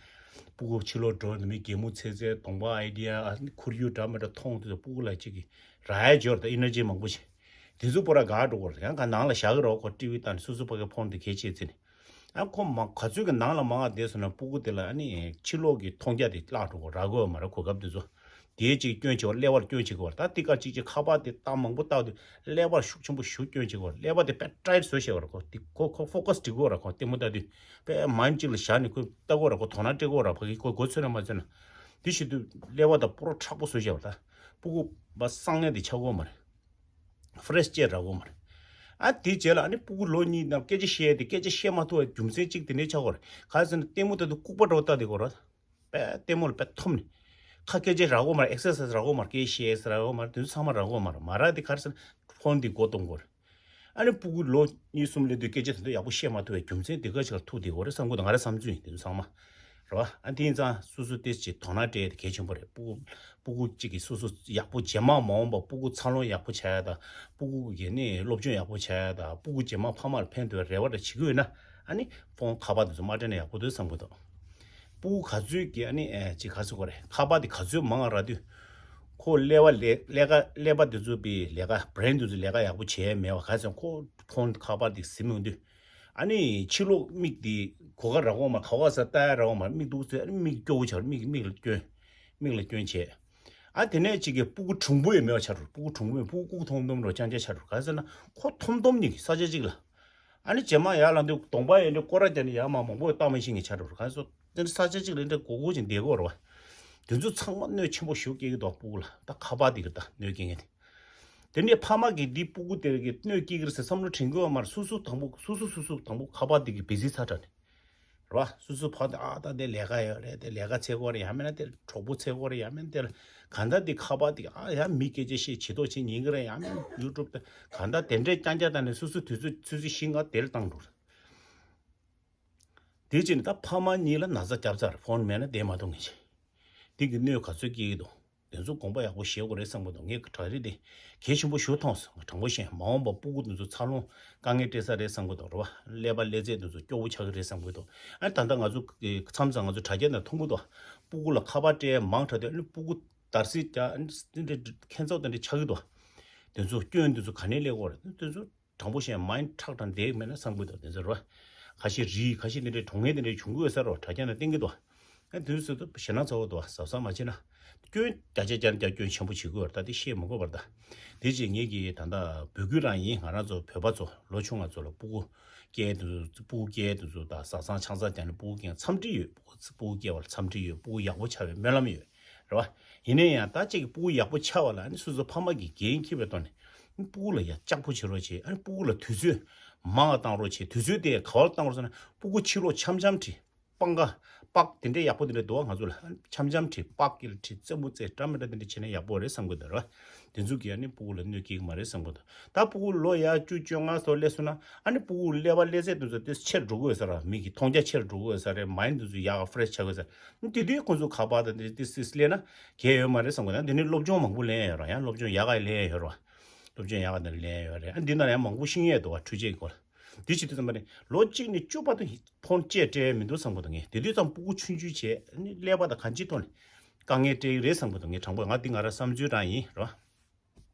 སྤུ་གུ་ཕྱི་ལོགས་འགྲོ་ནས་མི་གད་མོ་ཚེ་ཚེ་གདོང་པ་ཨའི་ཌི་ཡ་ཨ་ནི་ཁོར་ཡུག་འདྲ་མི་འདྲ་མཐོང་དུས་སྤུ་གུ་ལ་གཅིག་གི་རག་ཡ་ཅིག་ཡོད་རེད། ད་ཨེ་ནར་ཇི་མང་པོ་ཞིག་དེ་ཚོ་པོ་ར་དགའ་འགྲོ་གི་རེད། ཡང་ག་ནང་ལ་བཞག་གི་རེད་བ། ཁོ་ཊི་བི་ལྟ་ནས་སོ་སོ་ཕ་གི་ཕོན་དེ་གལ་ཆེ་བརྩི་ནས། ཨ་ཁོ་མ་ག་ཚོད་ཀྱི་ནང་ལ་མང་བ་བསྡད་སོང་ན་སྤུ་གུ་དེ་ལ་ཨ་ནི་ཕྱི་ལོགས་ཀྱི་མཐོང་རྒྱ་དེ་བརླག་འགྲོ་གི་རག་གི་ཡོད་མ་རེད། གོ་སྐབས་དེ་ཚོ་དེའི་གཅིག་སྐྱོན་ཆེ་བ་ཀླད་པར་སྐྱོན་ཆེ་གི་བ་རེད། ད་དེ་ག་གཅིག་གཅིག་ཁ་པར་དེ་བཏང་མང་པོ་བཏང་དུས་ཀླད་པར་ཤུགས་ཆེན་པོ་ཞེ་དྲག་སྐྱོན་ཆེ་གི་བ་རེད། ཀླད་པ་དེ་དཔེ་ཊའིཊ་བཟོས་བཞག་པ་རེད། ཁོ་དེ་ཁོ་ཁོ་ཕོ་ཀ་སི་འགྲིག་གི་རེད། ཁོ་ལྟད་མོ་ལྟ་དུས་དཔེ་མའིན་ཌི་གཅིག་ལ་བཞག་ནས་ཁོ་ལྟ་གི་རེད། ཁོ་དོ་སྣང་སྤྲད་གི་རེད། ཕ་གི་ཁོ་མགོ་ཚོས་ན་མ་ཚོས་ན་དེ་བྱེད་དུས་ཀླད་པ་དང་པོ་རོ་མཁྲེགས་པོ་བཟོས་བཞག་པ་རེད། ད་སྤུ་གུ་བ་གསང་ཡ་དེ་ཆགས་གི་ཡོད་མ་རེད། ཕི་རེ་ཤི་ཅིག་རག་གི་ཡོད་མ་རེད། ཨ་དེའི་རྗེས་ལ་ཨ་ནི་སྤུ་གུ་ལོ་གཉིས་ནང་སྐད་ཆ་བཤད་དེ་སྐད་ཆ་བཤད་མ་ཐུབ་པའི་རྒྱུ་མཚན་གཅིག་དེ་འདྲའི་ཆགས་ཀྱི་ཡོད་རེད། ག་རེ་ཟེར་ན་ལྟད་མོ་ལྟ་དུས་ལྐུགས་པ་འདྲ་བོ་ལྟ་བསྡད་ཀྱི་ཡོད་རེད། དཔེ་ལྟད་མོ་ལ་དཔེ་འཐོམ་ནས། ཁ་སྐད་ཆ་རག་གི་ཡོད་མ་རེད། ཨེག་སར་སའི་ཛི་རག་གི་ཡོད་མ་རེད། སྐད་བཤད་ས་རག་གི་ཡོད་མ་རེད། དེ་ཚོ་ཚང་མ་རག་གི་ཡོད་མ་རེད། མ་རག་དེ་ག་རེ་ཟེར་ན་ཕོན་དེ་མགོ་གཏོང་གི་ཡོད་རེད། ཨ་ནི་སྤུ་གུ་ལོ་གཉིས་གསུམ་སླེབས་དུས་སྐད་ཆ་དེ་ཚོ་ཡག་པོ་བཤད་མ་ཐུབ་པའི་རྒྱུ་མཚན་དེ་ག་ཅིག་ལ་ཐུག་བསྡད་ཀྱི་ཡོད་རེད་བསམ་གྱི་འདུག་ང་རའི་བསམ་ཚུལ་ཡིན། དེ་ཚོ་ཚང་མ་རེད་བ། ཨ་དེ་ཡིན་ཙང་སོ་སོ་དེ་ཅིག་དོ་སྣང་སྤྲད་དེ་གལ་ཆེན་པོ་རེད། སྤུ་གུ་སྤུ་གུ་གཅིག་གིས་སོ་སོ་ཡག་པོ་རྗེས་མ་མ་འོངས་པ་སྤུ་གུ་འཚར་ལོངས་ཡག་པོ་བྱ་ཡ་དང་། སྤུ་གུ་གི་ནི་སློབ་སྦྱོང་ཡག་པོ་བྱ་ཡ་དང་། སྤུ་གུ་རྗེས་མ་ཕ་མར་ཕན་ཐོགས་རེ་བ་འདྲ་བྱེད་ཀྱི་ཡོད་ན། ཨ་ནི་ཕོན་ཁ་པར་དེ་ཚོ་མ་སྤྲད་ན་ཡག་པོ་འདུག་བསམ་གྱི་འདུག་སྤུ་གུ་ག་ཚོད་ཀྱིས་ཨ་ནི་ཨེ་ཅིག་ག་ཚོད་གོ་རེད། ཁ་པར་དེ་ག་ཚོད་མང་བ་རག་དུས། ཁོ་ཀླད་པ་ལས་ཀླད་ཀ་ཀླད་པ་དེ་ཚོ་པའི་ལས་ཀ་བྷི་རེན་དེ་ཚོ་ལས་ཀ་ཡག་པོ་བྱས་མེད་པ། ག་ཚོད་ཁོ་ཕོན་ཁ་པར་དེ་ཟིན་ཡོང་དུས། ཨ་ནི་ཕྱི་ལོགས་མིག་དེ་གོ་ག་རག་གོ་མ་ག་བ་ས་ལྟ་ཡ་རག་གོ་མ་མིག་འདུག་ཚེ་ཨ་ནི་མིག་སྐྱོ་བོ་ཆགས། མིག་མིག་ལ་སྐྱོན། མིག་ལ་སྐྱོན་བྱས། ཨ་དེ་ནས་གཅིག་གི་སྤུ་གུ་གྲུང་པོ་ཡང་མེད་པ་ཆགས་འགྲོ། སྤུ་གུ་གྲུང་པོ་ཡང་སྤུ་གུ་ཐོམ་ཐོམ་འགྲོ་རྐྱང་རྐྱང་ཆགས་འགྲོ། ག་ཟེར་ན་ཁོ་ཐོམ་ཐོམ་གཉིས་ཀྱི་ས་ཆ་གཅིག་ལ། ཨ་ནི་རྗེས་མ་ཡར་ལངས་དུས་གདོང་པ་ཡང་འདྲ་སྐོར་ར་རྒྱག་ནས་ཡར་མར་མང་པོ་བཏང་མ་ཤེས་མཁན་ཆགས་འགྲོ། ག་ཟེར་དེ་ནི་ས་ཆ་གཅིག་ལ་འདྲ་སྒོར་སྒོར་བྱས་བསྡད་ཀྱི་ཡོད་རེད་བ། དེ་ཚོ་ཚང་མ་གནོད་ཆེན་པོ་ཞེ་པོ་སྐྱེལ་གྱི་འདུག་སྤུ་གུ་ལ། ད་ཁ་པར་དེ་གི་ད་གནོད་སྐྱེལ་མཁན་དེ། དེ་ནས་ཕ་མ་གིས་འདི་སྤུ་གུ་དེ་གི་གནོད་སྐྱེལ་གྱི་རེད་ཟེར་བསམ་བློ་དྲན་གྱི་ཡོད་མ་རེད། སོ་སོ་དང་པོ་སོ་སོ་སོ་སོ་དང་པོ་ཁ་པར་དེ་གི་བི་ཟི་ཚ་དྲགས་ནས། རེད་བ། སོ་སོ་ཕ་དེ་ཨ་ད་དེ་ལས་ཀ་ཡོད་རེད། དེ་ལས་ཀ་འཚོལ་དགོས་རེད། ཡང་མིན་ན་དེ་གྲོགས་པོ་འཚོལ་དགོས་རེད། ཡང་མིན་དེ་ལ་གང་ལྟར་དེ་ཁ་པར་དེ་ཨ་ཡང་མི་སྐད་ཆ་བཤད་བྱེད་དོགས་བྱེད་ཉན་གི་རེད། ཡང་མིན་ཡུ་ཊུབ་དེ་གང་ལྟར་དེ་འདྲས་རྐྱང་རྐྱང་བཏང་ནས་སོ་སོ་དུས་ཚོད་ཆུ་ཚོད་བཞི་ལྔ་དེར་བཏང་འགྲོ་རེད། དེ་བྱས་ནས་ད་ཕ་མ་གཉིས་ལ་ན་ཚ་བརྒྱབ་ཚར། ཕོན་མེད་ན་བསྡད་མ་ཐུབ་མཁན་ཞིག་འདི་གི་གནོད་ག་ཚོད་སྐྱེལ་གྱི་འདུག་དེ་ཚོ་དགོངས་པ་ཡག་པོ་བཞེས་དགོས་རེད་བསམ་གྱི་འདུག་ངས་བྲག་རི་དེ་གལ་ཆེན་པོ་ཞེ་པོ་མཐོང་སོང་། དྲང་པོ་བཤད། མ་འོངས་པ་སྤུ་གུ་དེ་ཚོ་འཚར་ལོངས་དཀའ་ངལ་འཕྲད་ས་རེད་བསམ་གྱི་འདུག་རེད་བ། ཀླད་པ་ཀླད་རྩ་དེ་ཚོ་སྐྱོ་བོ་ཆགས་ཀྱི་རེད་བསམ་གྱི་འདུག་ཨ་ད་ལྟ་ང་ཚོ་མཚམས་མཚམས་ང་ཚོ་དྲ་རྒྱ་ནང་མཐོང་གི་འདུག་སྤུ་གུ་ལ་ཁ་པར་སྤྲད་མང་དྲགས་དུས་ཨ་ནི་སྤུ་གུ་འདར་སིག་རྒྱག་ཨ་ནི་འདི་འདྲའི་ཁྱད་མཚར་དེ་འདྲ་ཆགས་ཀྱི་འདུག་དེ་ཚོ་སྐྱོན་དེ་ཚོ་ག་ནས་སླེབས་ཀྱི་ཡོད་རེད། དེ་ཚོ་དྲང་པོ་བཤད་མའིན་ཌི་ཁྲག་དྲག་བསྡད་མེད་ན་བསམ་གྱི་འདུག་དེ་ཚོ་རེད་བ། ཁ་ཤས་རིགས་ཁ་ཤས་དེ་འདྲའི་གྲོངས་མཁན་དེ་འདྲའི་བྱུང་གི་ཡོད་ས་རེད་བ། དྲ་རྒྱ་ནང་བསྟན་གྱི་འདུག་ཨ་དེ་ཚོ་ཞེད་སྣང་ཚ་བོ་འདུག་བ། གཟབ་གཟབ་མ་བྱས་ན་སྐྱོན་བརྒྱ་ཆ་བརྒྱ་ནས་བརྒྱ་སྐྱོན་ཆེན་པོ་བྱེད་ཀྱི་ཡོད་རེད། ད་དེ་བཤད་མི་དགོས་པ་རེད་ད། དེ་རྗེས་ངེད་ཀྱིས་ད་ལྟ་འབོད་སྐུལ་རང་ཡིན། ང་རང་ཚོ་བོད་པ་ཚོ་ལོ་ཆུང་བ་ཚོ་ལ་སྤུ་གུ་སྐྱེས་དུས་སྤུ་གུ་སྐྱེས་དུས་ཚོ་ད་བཟའ་ཚང་ཆང་ས་བརྒྱབ་ནས་སྤུ་གུ་སྐྱེས་འཚམས་འདྲི་ཡོད། སྤུ་གུ་སྐྱེས་པ་ལ་འཚམས་འདྲི་ཡོད། སྤུ་གུ་ཡག་པོ་ཆགས་པའི་སྨོན་ལམ་ཡོད་རེད་བ། ཡིན་ན་ཡང་ད་ཅིག་སྤུ་གུ་ཡག་པོ་ཆགས་པ་ལ་ཨ་ནི་སོ་སོ་ཕ་མ་གིས་འགན་འཁྱེར་བའི་ཐོག་ནས་སྤུ་གུ་ལ་ཡ་ལྕགས་པོ་བྱེད་རོགས་བྱེད། ཨ་ནི་སྤུ་གུ་ལ་དུས་ཚོད་མང་བ་བཏང་རོགས་བྱེད། དུས་ཚོད་དེ་ག་བར་བཏང་རོགས་ཟེར་ན་སྤུ་གུ་ཕྱི་ལོགས་འཆམ་འཆམ་ཁྲིད། སྤང་ཁ་པག་དེ་འདྲའི་ཡག་པོ་དེ་འདྲ་འདུག་ང་ཚོ་ལ་འཆམ་འཆམ་ཁྲིད། པག་གི་ལ་ཁྲིད། རྩེད་མོ་རྩེ། འདྲ་མི་འདྲ་དེ་འདྲ་བྱས་ན་ཡག་པོ་རེད་བསམ་གི་འདུག་ར། དེ་ཚོ་གིས་ཨ་ནི་སྤུ་གུ་ལ་གནོད་སྐྱེལ་གི་མ་རེད་བསམ་གི་འདུག་ད་སྤུ་གུ་ལོ་ཡ་བཅུ་བཅོ་ལྔ་སོགས་སླེབས་སོང་ན་ཨ་ནི་སྤུ་གུ་ཀླད་པ་ཀླད་རྩ་དེ་ཚོ་དེ་ཆེར་འགྲོ་གི་ཡོད་ས་ར། མིག་གི་མཐོང་རྒྱ་ཆེར་འགྲོ་གི་ཡོད་ས་རེད། མའིན་ཌི་དེ་ཚོ་ཡག་ག་ཕ་རེ་ཤི་ཆགས་གི་ཡོད་ས་རེད། དེ་དུས་ཁོང་ཚོ་ཁ་པར་དང་དེ་དེ་སིས་ལེན་ན་གལ་ཡོད་མ་རེད་བསམ་གི་འདུག་དེ་ནི་སློབ་སྦྱོང་མང་པོ་ལེན་ཡོད་ར། ཡང་སློབ་སྦྱོང་ཡག་ག་ལེན་ཡོད་ར། སློབ་སྦྱོང་ཡག་ག་དེ་ལེན་ཡོད་རེད། ཨ་འདི་ན་ཡང་མང་པོ་ཤེས་ཡས་འདུག་བ། འཕྲུལ་ཆས་ཀྱི་སྐོར་ལ། དེ་བྱེད་དུས་ཙམ་པ་ནི་ལོ་གཅིག་ནས་བཅུ་བར་དུ་ཧི་ཕོན་བཅས་སྤྲད་མི་འདུག་བསམ་གི་འདུག་ངས། དེ་དུས་ཙམ་སྤུ་གུ་ཆུང་ཆུང་བྱས་ཨ་ནི་ཀླད་པ་དང་གང་ཅིའི་ཐོག་ནས་དཀའ་ངལ་སྤྲད་ཀྱི་རེད་བསམ་གི་འདུག་ངས་དྲང་པོ་ང་འདི་ང་རང་བསམ་ཚུལ་རང་ཡིན་རོ།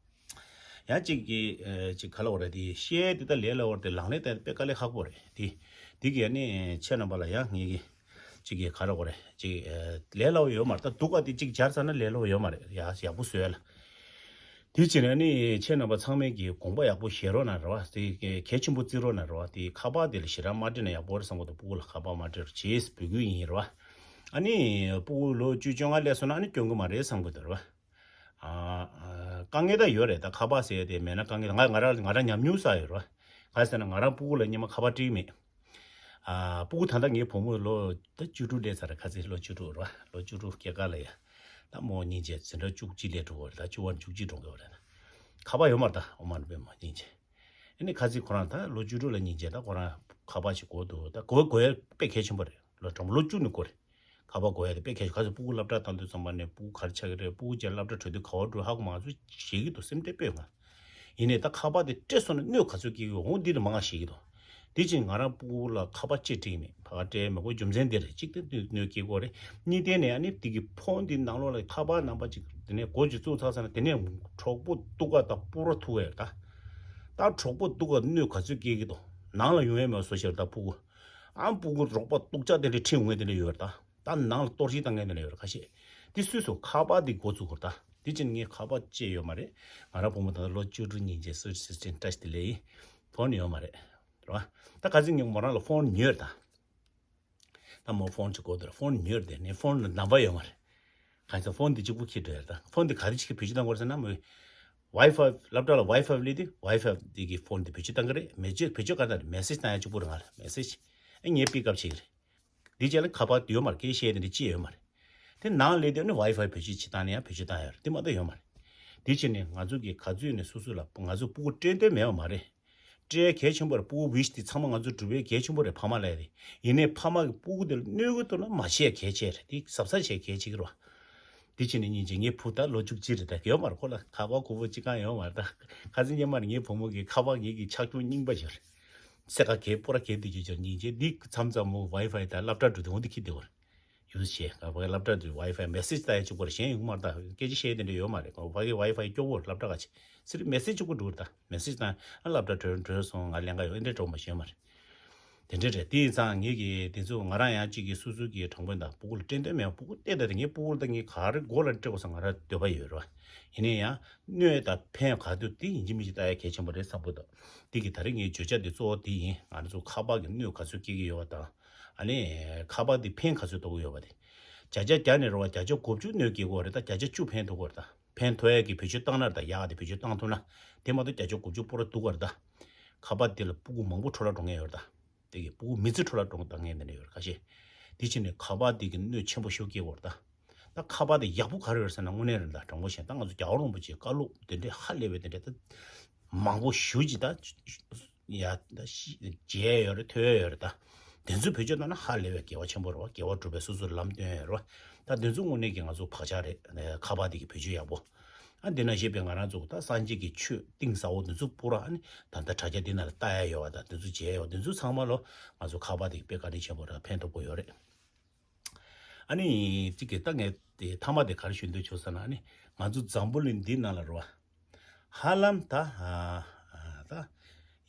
ཡང་གཅིག་གིས་ཨ་གཅིག་ག་ལབ་དགོས་རེད། དེ་བཤད་དེ་ད་ལས་སླ་བོ་རེད་དེ་ལག་ལེན་བསྟར་དཔེ་དཀའ་ལས་ཁག་པོ་རེད་དེ། དེ་གིས་ཨ་ནི་ཁྱེད་རྣམ་པ་ལ་ཡང་ངེད་ཀྱིས་གཅིག་གིས་ག་རེ་དགོས་རེད། གཅིག་ཨ་ལས་སླ་བོ་ཡོད་མ་རེད། ད་སྡུག་ག་དེ་གཅིག་སྦྱར་ཚར་ན་ལས་སླ་བོ་ཡོད་མ་རེད། ཡ་ཡག་པོ་བཟོས་ལ། དེ་བྱས་ནས་ནི་ཁྱེད་རྣམ་པ་ཚང་མས་ཀྱི་དགོངས་པ་ཡག་པོ་བཞེས་རོགས་གནང་རོགས། དེ་གལ་ཆེན་པོ་བརྩི་རོགས་གནང་རོགས། དེ་ཁ་པར་དེ་ལ་ཞེ་དྲག་མ་སྤྲད་ན་ཡག་པོ་རེད་བསམ་གི་འདུག་སྤུ་གུ་ལ་ཁ་པར་མ་སྤྲད་རོགས་བྱེད་འབོད་སྐུལ་ཡིན་རོགས། ཨ་ནི་སྤུ་གུ་ལོ་བཅུ་བཅོ་ལྔ་སླེབས་སོང་ན་ཨ་ནི་སྐྱོན་གི་མ་རེད་བསམ་གི་འདུག་རོགས། ཨ་ཨ་དཀའ་ངལ་ད་ཡོད་རེད། ད་ཁ་པར་ཟེར་ཡ་དེ་མེད་ན་དཀའ་ངལ་ང་ང་རང་ང་རང་ཉམས་མྱོང་བསགས་ཡོད་རོགས། ག་རེ་ཟེར་ན་ང་རང་སྤུ་གུ་ལ་སྔོན་མ་ཁ་པར་སྤྲད་ཀྱི་མེད། ཨ་སྤུ་གུ་ད་ལྟ་ངའི་བུ་མོ་ལོ་ད་བཅུ་དྲུག་སླེབས་ཚར་རེད། ཁ་སང་ལོ་བཅུ་དྲུག་རེད་བ། ལོ་བཅུ་དྲུག་སྐྱེས་སྐར་ལ་ཡ། ད་མོ་སྙིང་རྗེ། འཛིན་གྲྭ་བཅུ་གཅིག་སླེབས་འགྲོ་གི་རེད། ད་བཅུ་པ་ནས་བཅུ་གཅིག་འགྲོ་གི་རེད། ཁ་པར་ཡོད་མ་རེད། ད་ཨོ་མ་ནི་པད་མ་སྙིང་རྗེ། ཨ་ནི་ཁ་སང་ཁོ་རང་ད་ལོ་བཅུ་དྲུག་ལ་སྙིང་རྗེ། ད་ཁོ་རང་ཁ་པར་ཞིག་དགོས་འདུག་ད་དགོས་དགོས་ཡ་དཔེ་གལ་ཆེན་པོ་རེད། ལོ་དྲང་པོ་ལོ་བཅུ་ནས་དགོས་རེད། ཁ་པར་དགོས་ཡ་དེ་དཔེ་གལ་ཆེ། ག་ཚོད་སྤུ་གུ་སློབ་གྲྭ་བཏང་དུས་ཙམ་པ་ནས་སྤུ་གུ་ག་རེ་ཆགས་ཀྱི་རེད། སྤུ་གུ་རྗེས་སློབ་གྲྭ་གྲོལ་དུས་ག་པར་འགྲོ་ཧ་གོ་མ་ཚོད་ཤེས་ཀྱི་འདུག་སེམས་ཁྲལ་དཔེ་ཡོད་ང་། ཡིན་ནའི་ད་ཁ་པར་དེ་སྤྲད་སོང་ན་གནོད་ག་ཚོད་སྐྱེལ་གྱི་ཡོད་འོང་འདི་ལ་མང་ང་ཤེས་ཀྱི་འདུག་དེ་ཕྱིན་ང་རང་སྤུ་གུ་ལ་ཁ་པར་ཅིག་སྤྲད་མེད། ཕ་ག་སྤྲད་མེད་གོ་རྒྱུ་མཚན་འདི་རེད། གཅིག་དེ་གནོད་སྐྱེལ་གྱི་ཡོད་རེད། གཉིས་དེ་ནས་ཨ་ནི་དེ་གི་ཕོན་འདི་ནང་ལོགས་ལ་ཁ་པར་ནང་པ་ཅིག་དེ་ནས་སྒོ་ཅིག་བཙུགས་ཚར་ཚར་ན་དེ་ནས་གྲོགས་པོ་སྡུག་ག་དང་སྤུ་ར་ཐུག་ཡོད་ད། ད་གྲོགས་པོ་སྡུག་ག་གནོད་ག་ཚོད་སྐྱེལ་གྱི་འདུག་ནང་ལ་ཡོང་ཡས་མེད་བཟོ་ཤེས་རེད་ད་སྤུ་གུ། ཨ་སྤུ་གུ་རོགས་པ་སྡུག་ཅག་དེ་འདྲའི་ཁྲིད་འོང་ངེས་དེ་འདྲ་ཡོད་རེད་ད། ད་ནང་ལ་གཏོར་བཤིག་བཏང་མཁན་དེ་འདྲ་ཡོད་རེད་ཁ་ཤས། དེ་སུས་སུ་ཁ་པར་དེ་འགོ་བཙུགས་དགོས་ད། དེ་ཕྱིན་ངས་ཁ་པར་བཅད་ཡོད་མ་རེད། ང་རང་བུ་མོ་ད་ལོ་བཅུ་དྲུག་ཉིན་བྱས་སུ་སིས་ཊེན་ཊ་ཆི་དེ་ལས་ཡིན། ཕོན་ཡོད་མ་རེད། རེད་བ། ད་ཁ་སང་ངས་མོ་རང་ལ་ཕོན་ཉོས་རེད་ད། ད་མོ་ཕོན་ཅིག་དགོས་འདུག་ཕོན་ཉོས་རེད་དེ་ནས་ཕོན་ལ་ནམ་བར་ཡོད་མ་རེད། གང་ཡིན་ཟེར་ཕོན་དེ་གཅིག་པུ་འཁྱེར་འགྲོ་ཡ་རེད་ད། ཕོན་དེ་ག་རེ་ཅིག་གི་བེད་སྤྱོད་བཏང་དགོས་རེད་ཟེར་ན་མོས། ཝའི་ཕའི་སློབ་གྲྭ་ལ་ཝའི་ཕའི་སླེབས་དུས་ཝའི་ཕའི་དེ་གི་ཕོན་དེ་བེད་སྤྱོད་བཏང་གི་རེད། མེ་ཇེ་བེད་སྤྱོད་ག་རེ་བཏང་རེད། མེ་སེ་ཇི་བཏང་ཡ་གཅིག་པུ་རེད། ང་ལ་མེ་སེ་ཇི་ཨེ་ངས་པིག་ཨབ་བྱེད་ཀྱི་རེད། དེ་རྗེས་ལ་ཁ་པར་དེ་ཡོད་མ་རེད། སྐད་བཤད་དེ་འདྲ་ཅི་ཡོད་མ་རེད། དེ་ནང་སླེབས་དུས་ནི་ཝའི་ཕའི་བེད་སྤྱོད་བྱེད་སྟངས་ནི་ཡང་བེད་སྤྱོད་བཏང་ཡོད་རེད། དེ་མ་གཏོགས་ཡོད་མ་རེད། དེ་ཕྱིན་ནས་ང་ཚོ་གི་ག་ཚོད་ནས་སོ་སོ་ལ་ང་ཚོ་སྤུ་གུ་སྤྲད་འདོད་མེད་པ་མ་རེད། སྤྲད་གལ་ཆེན་པོ་རེད། སྤུ་གུ་ཝིཤ་དེ་ཚང་མ་ང་ཚོ་སྒྲུབ་པའི་གལ་ཆེན་པོ་རེད། ཕ་མ་ལ་ཡ་དེ་ཡིན་ནའི་ཕ་མ་གི་སྤུ་གུ་དེ་ལ་གནོད་གི་འདུག་ན་མ་བཤད་གལ་ཆེ་རེད། དེ་གཟབ་གཟབ་བྱས་གལ་ཆེ་གི་རེད་བ། དེ་ཕྱིན་ནས་སྙིང་རྗེ། ངའི་བུ་ད་ལོ་བཅུ་གཅིག་རེད་ད། ཡོད་མ་རེད། ཁོ་ལ་ཁ་པར་གོ་བོ་གཅིག་གང་ཡོད་མ་རེད་ད། ཁ་སང་སྔོན་མ་ངའི་བུ་མོ་གི་ཁ་པར་ངེད་ཀྱི་ཆག་ཆོག་རྙིང་པ་ཞིག་རེད། སེ་ཀ་གས་སྤོ་ར་གས་དེ་ཅིག་ཅིག་སྙིང་རྗེ། འདི་མཚམས་མཚམས་མོ་ཝའི་ཕའི་དང་སློབ་གྲྭ་འགྲོ་དུས་འོང་དེ་ཁྱེར་བསྡད་པ་རེད། ཡུ་ཟི་བྱས། ང་ཕ་གི་སློབ་གྲྭ་འགྲོ་དུས་ཝའི་ཕའི་མེ་སེ་ཇི་ལྟ་ཡ་གཅིག་པོ་རེད། གཞན་ཡོང་མ་རེད་ད། སྐད་ཆ་བཤད་དེ་འདྲ་ཡོད་མ་རེད། ང་ཕ་གི་ཝའི་ཕའི་སྐྱོ་བོ་རེད། སློབ་གྲྭ་ག་ཆེ་སི་རི་མེ་སེ་ཇི་གཅིག་པོ་འགྲོ་རེད་ད། མེ་སེ་ཇི་དང་ཨ་སློབ་གྲྭ་གྲོལ་གྲོལ་སོང་ང་ལེན་ག་ཡོད་ཨེ་འདྲ་འགྲོ་མ་ཤེས་མ་རེད། དེ་འདྲ་རེད། དེ་ཡིན་ཙང་ངེད་ཀྱི་དེ་ཚོ་ང་རང་ཡང་གཅིག་གི་སོ་སོ་གི་དྲང་པོ་ད་སྤུ་གུ་ལ་སྤྲད་འདོད་མེད། སྤུ་གུ་བལྟས་ད་དེ་ངའི་སྤུ་གུ་ལ་ད་ངས་ག་རེ་མགོ་ལ་སྤྲད་དགོས་ས་ང་རང་འདོད་པ་ཡོད་རེད་བ། ཡིན་ན་ཡང་གནོད་དང་ཕན་ག་དུས་དེ་ཡིན་གཅིག་མིན་གཅིག་ལྟ་ཡ་གལ་ཆེན་པོ་རེད་བསམ་གྱི་འདུག་དེ་གི་ད་རེས་ངའི་བརྗོད་བྱ་དེ་གཙོ་བོ་དེ་ཡིན། ང་རང་ཚོ་ཁ་པར་གི་གནོད་ག་ཚོད་སྐྱེལ་གྱི་ཡོད་པ་དང་། ཨ་ནི་ཁ་པར་དེ་ཕན་ག་ཚོད་ཐོགས་ཀྱི་ཡོད་པ་དེ། བརྒྱ་ཆ་བརྒྱ་ནས་རེད་བ། བརྒྱ་ཆ་དགུ་བཅུ་གནོད་སྐྱེལ་གྱི་ཡོད་རེད་ད། བརྒྱ་ཆ་བཅུ་ཕན་ཐོགས་ཀྱི་ཡོད་རེད་ད། ཕན་ཐོགས་ཡས་ཀྱི་བེད་སྤྱོད་བཏང་ན་རེད་ད། ཡག་དེ་བེད་སྤྱོད་བཏང་ཐུབ་ན། དེ་མ་གཏོགས་བརྒྱ་ཆ་དགུ་བཅུ་སྤོ་ར་སྡུག་ག་རེད་ད། ཁ་པར་དེ་ལ་སྤུ་གུ་མང་པོ་འཕྲོ་བརླག་འགྲོ་མཁན་ཡོད་རེད་ད། དེ་གི་སྤུ་གུ་མི་ཚེ་འཕྲོ་བརླག་འགྲོ་བཏང་མཁན་དེ་འདྲ་ཡོད་རེད་ཁ་ཤས། དེ་ཕྱིན་ནས་ཁ་པར་དེ་གི་གནོད་ཆེན་པོ་ཤོས་སྐྱེལ་གྱི་ཡོད་རེད་ད། ད་ཁ་པར་དེ་ཡག་པོ་ག་རེ་ཡོད་ཟེར་ན་དངོས་གནས་རེད་ད། དྲང་པོ་བཤད་ད་ང་ཚོ་རྒྱལ་བ་རིན་པོ་ཆེའི་བཀའ་སློབ་དེ་འདྲའི་ཧ་ལས་པའི་དེ་འདྲའི་ད་མང་པོ་ཞེ་ཅིག་ད་ཡ་ད་ཤི་མཇལ་ཡོད་རེད། ཐོས་ཡོད་རེད་ད། དེ་ཚོ་བེད་སྤྱོད་བཏང་ན་ཧ་ལས་པའི་དགེ་བ་ཆེན་པོ་རེད་བ། དགེ་བ་སྒྲུབ་པའི་སོ་སོར་ལམ་སྟོན་ཡོད་རེད་བ། ད་ ད་འདི་ཚོ་དངོས་གནས་ཀྱི་ང་ཚོ་བག་ཆགས་རེད། ཨ་ནི་ཁ་པར་དེ་གི་བེད་སྤྱོད་ཡག་པོ། ཨ་འདི་ན་བཤད་པའི་ང་རང་ཚོ་ད་སངས་རྒྱས་ཀྱི་ཆོས་གཏིང་ཟབ་པོ་འདི་ཚོ་པུ་ར་ཨ་ནི་ད་ལྟ་དྲ་རྒྱ་འདི་ན་ལ་ལྟ་ཡ་ཡོད་པ་དང་འདི་ཚོ་མཇལ་ཡ་ཡོད་འདི་ཚོ་ཚང་མ་ལོ་ང་ཚོ་ཁ་པར་དེ་གི་དཔེ་བཀའ་དྲིན་ཆེན་པོ་རེད། ཕན་ཐོགས་པོ་ཡོད་རེད། ཨ་ནི་གཅིག་གི་ད་ངས་དེ་མཐའ་མ་དེ་ག་རེ་ཞུ་འདོད་བྱུང་ཟེར་ན། ཨ་ནི་ང་ཚོ་འཛམ་བུ་གླིང་འདི་ནང་ལ་རོ། ཧ་ལམ་ད་ཨ་ད་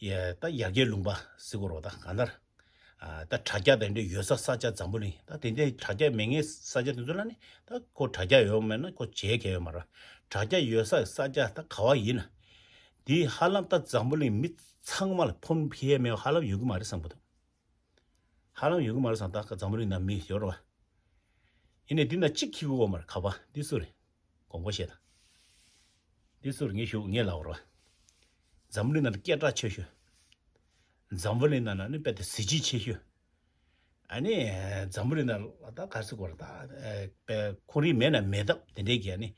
ཡ་ད་ཡར་རྒྱས་ལུང་པ་ཟེར་དགོས་རོ། ད་གང་ལྟར་ཨ་ད་དྲ་རྒྱ་དེ་འདྲ་ཡོད་ས་ས་ཆ་འཛམ་བུ་གླིང་ད་དེ་འདྲའི་དྲ་རྒྱ་མེད་མཁན་ས་ཆ་དེ་ཚོ་ལ་ནི་ད་ཁོ་དྲ་རྒྱ་ཡོད་མེད་ན་ཁོ་བྱེད་མཁན་ཡོད་མ་རེད། དྲ་རྒྱ་ཡོད་ས་ས་ཆ་ད་ག་བ་ཡིན་ན་དེ་ཧ་ལམ་ད་འཛམ་བུ་གླིང་མི་ཚང་མ་ལ་ཕོན་ཕི་ཡ་མེད་པ་ཧ་ལམ་ཡོད་གི་མ་རེད་བསམ་གི་འདུག་ཧ་ལམ་ཡོད་གི་མ་རེད་བསམ། ད་འཛམ་བུ་གླིང་ནང་མི་ཡོད་རེད་བ། ཡིན་ནའི་འདི་ན་གཅིག་ཁྱི་གུ་འོ་མར་ཁ་པ་འདི་སུ་རེད། དགོངས་པ་བཞེས་དང་། འདི་སུ་རེད་ངས་ཞུ་ངས་ལབ་རོ། འཛམ་བུ་གླིང་ནང་སྐད་གྲགས་ཆེ་ཤོས། འཛམ་བུ་གླིང་ནང་ན་ནི་དཔེ་དེ་གཟི་བརྗིད་ཆེ་ཤོས། ཨ་ནི་འཛམ་བུ་གླིང་ནང་ལ་ད་ག་རེ་ཟེར་དགོས་རེད། ད་དཔེ་ཁོང་རིགས་མེད་ན་མེད་སྟབས་དེ་འདྲའི་གི་ཨ་ནི་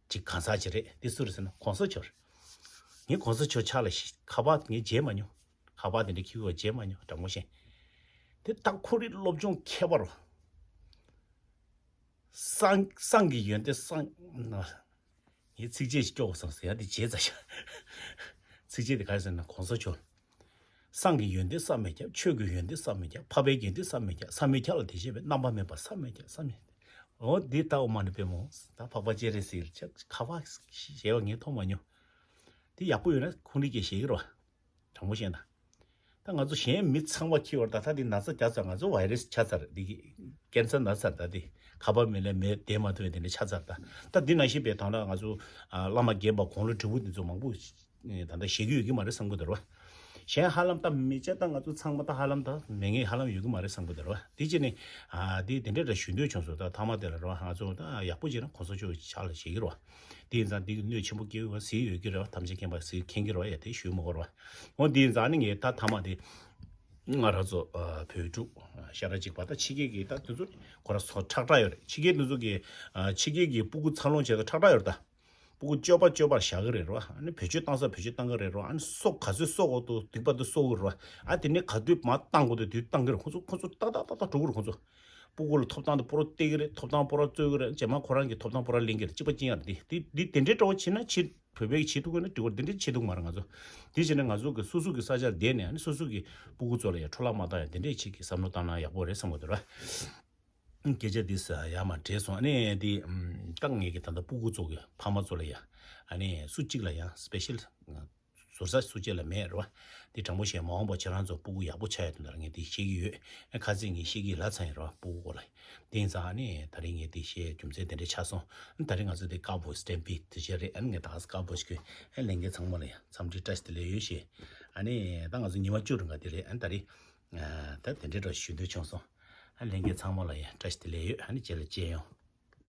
ཅིག་གང་ཟག་ཅིག་རེད། འདི་སུ་རེད་ཟེར་ན་གོང་ས་མཆོག་རེད། ངས་གོང་ས་མཆོག་ཕྱག་ལ་ཁ་པ་ངས་མཇལ་མ་མྱོང་། ཁ་པར་དེ་འདྲ་ཁྱི་གུ་བ་བརྗེད་མ་མྱོང་དྲང་མོ་བཤད། དེ་ད་ཁོ་རའི་སློབ་སྦྱོང་ཁྱད་པར་བ། སངས་སངས་ཀྱི་ཡོན་ཏན་སངས། ངས་ཚིགས་བཅད་ཞིག་སྐྱོར་བ་སང་ཟེར་ཡ་དེ་བརྗེད་ཚར་ཤག་ཚིགས་བཅད་དེ་ག་རེ་ཟེར་ན་གོང་ས་མཆོག་སངས་ཀྱི་ཡོན་ཏན་བསམ་མི་ཁྱབ། ཆོས་ཀྱི་ཡོན་ཏན་བསམ་མི་ཁྱབ། འཕགས་པའི་ཡོན་ཏན་བསམ་མི་ཁྱབ། བསམ་མི་ཁྱབ་ལ་དེ་བཞིན་གཤེགས་པའི་རྣམ་པར་སྨིན་པ་བསམ་མི་ཁྱབ། བསམ་མི། འོ་འདི་ལྟ་བུ་མ་ནི་པའི་མོ། ད་འཕགས་པ་སྤྱན་རས་གཟིགས་ལ་ཁ་པར་ཞེས་པ་ངས་མཐོང་མ་མྱོང་། དེ་ཡག་པོ་ཡོད་ན་ཁོང་རིགས་ཀྱིས་ཞེས་ཀྱི་རོ། དྲང་པོ་བཤད་ན། ད་ང་ཚོ་གཞན་མི་ཚང་མ་འཁྱེར་བར་ད་ལྟ་འདི་ན་ཚ་རྒྱག་ཚར། ང་ཚོ་བའི་རེ་སི་ཆགས་ཚར། འདི་ཀན་སར་ན་ཚར། ད་འདི་ཁ་པར་མེད་ལས་མེད་བསྡད་མ་ཐུབ་པའི་དེ་འདྲ་ཆགས་ཚར། ད་ད་འདི་ནང་བཞིན་པའི་དང་ལ་ང་ཚོ་ཨ་བླ་མ་རྒན་པ་དགུང་ལོ་བགྲེས་པོ་འདི་ཚོ་མང་པོ་ད་ལྟ་བཞེས་ཀྱི་ཡོད་ཀྱི་མ་རེད་བསམ་གྱི་འདུག་ར། གཞན་ཧ་ལམ་ད་མི་ཆ་ད་ང་ཚོ་ཚང་མ་ད་ཧ་ལམ་ད་མེད་ངེས་ཧ་ལམ་ཡོད་ཀྱི་མ་རེད་བསམ་གྱི་འདུག་ར། དེ་བྱས་ནས་ཨ་འདི་དེ་འདྲ་འདྲ་ཞུ་འདོད་བྱུང་སོང་། ད་ཐ་མ་དེ་ལ་ར་ང་ཚོ་ད་ཡག་པོ་བྱས་ན་གོང་ས་མཆོག་གི་ཕྱག་ལ་བཞེས་ཀྱི་ར། དེ་ཡིན་ཙང་འདི་གི་སྣོད་ཆེན་པོ་སྐྱེ་བ་ཟེར་ཡོད་ཀྱི་རེད་བ། ཐམས་ཅད་མཁྱེན་པ་ཟེར་མཁྱེན་གྱི་རེད་བ། ཡ་དེ་ཞུས་མི་དགོས་རེད་བ། འོ་འདི་ཡིན་ཙང་ནི་ངས་ད་ཐ་མ་དེ་ང་རང་ཚོ་ཨ་བོད་ཕྲུག་ཨ་ཤ་ཁྲག་གཅིག་པ་ད་ཕྱི་རྒྱལ་གྱི་ད་དེ་ཚོ་ཁོ་རང་ཚོ་ཁྲག་ཁྲག་ཡོད་རེད། ཕྱི་རྒྱལ་དེ་ཚོ་གི་ཨ་ཕྱི་རྒྱལ་གྱི་སྤུ་གུ་འཚར་ལོངས་བྱས་ད་ཁྲག་ཁྲག་ཡོད་རེད། ད་སྤུ་གུ་སྤྱོད་པ་སྤྱོད་པར་བཞག་གི་རེད་རོ། ཨ་ནི་བེད་སྤྱོད་བཏང་ས་བེད་སྤྱོད་བཏང་གི་རེད་རོ། ཨ་ནི་སྲོག་ག་ཚོད་གསོག་དགོས་འདུག་སྡིག་པ་དེ་གསོག་གི་རོ། ཨ་དེ་ནས་ག་དུས་མར་བཏང་དགོས་འདུག་དུས་བཏང་གི་རེད། ཁོ་ཚོ་ཁོ་ཚོ་ཏག་ཏག་ཏག་ཏག་འགྲོ་གི་རེད། ཁོ་ཚོ། སྤུ་གུ་ལ་ཐོབ་ཐང་དེ་པོ་རོ་སྟེར་གི་རེད། ཐོབ་ཐང་པོ་རོ་རྩོད་གི་རེད། རྗེས་མ་ཁོ་རང་གི་ཐོབ་ཐང་པོ་རོ་ལེན་གི་རེད། གཅིག་པ་གཅིག་ཡང་རེད། དེ་དེ་དེ་འདྲའི་འདྲ་བོ་བྱེད་ན་ཕྱིར་བོད་པའི་བྱེད་ཐུབ་གི་ན་འགྲིག་པ་རེད། དེ་འདྲའི་བྱེད་ཐུབ་མ་རེད་ང་ཚོ། དེ་བྱས་ན་ང་ཚོ་གི་སོ་སོ་གི་ས་ཆར་བསྡད་ནས་ཨ་ནི་སོ་སོ་གི་སྤུ་གུ་ཚོ་ལ་ཡང་འཕྲོ་བརླག་མ་བཏང་ཡ་དེ་འདྲའི་ཆེད་ཀྱི་བསམ་བློ་བཏང་ན་ཡག་པོ་རེད་བསམ་གི་འདུག་ར། སྐད་ཆ་འདི་ས་ཡ་མ་བྲེལ་སོང་། ཨ་ནི་འདི་ད་ངེད་ཀྱི་ད་ལྟ་སྤུ་གུ་ཚོ་གི་ཕ་མ་ཚོ་ལ་ཡ་ཨ་ནི་སུ་གཅིག་ལ་ཡང་སི་པེ་ཤལ་ཟུར་ཟ་སུ་གཅིག་ལ་མེད་རེད་བ། འདི་དྲང་པོ་བཤད་མ་འོངས་པ་ཁྱེད་རང་ཚོ་སྤུ་གུ་ཡག་པོ་ཆགས་ཡ་དོན་དག་ངས་འདི་བཤད་ཀྱི་ཡོད། ཨ་ཁ་ཚིག་ངས་བཤད་ཀྱི་ལ་ཚང་ཡིན་རེད་བ། སྤུ་གུ་སྐོར་ལ་འདི་ཡིན་ཙང་ཨ་ནི་ད་རིང་ངས་འདི་བཤད་རྒྱུ་མཚན་དེ་འདྲ་ཆགས་སོང་། ཨ་ནི་ད་རིང་ང་ཚོ་འདི་དཀར་པོ་སི་ཊེམ་པི་དེ་བྱས་རེད། ཨ་ནི་ངས་ད་དཀར་པོ་ཞིག་ཨ་ལས་འགན་ཚང་མ་ལ་ཡ་འཚམས་འདྲི་བཀྲ་ཤིས་བདེ་ལེགས་ཡོད་ཞེས། ཨ་ནི་ད་ང་ཚོ་ཉི་མ་བཅུ་རིང་ག་འདི་རེད། ཨ་ནི་ད་རིང་ད་དེ་འདྲའི་འདྲ་ཞུ་འདོད་བྱུང་སོང་། ཨ་ལས་འགན་ཚང་མ་ལ་ཡ་བཀྲ་ཤིས་བདེ་ལེགས་ཡོད། ཨ་ནི་རྗེས་ལ་མཇལ་ཡོང་།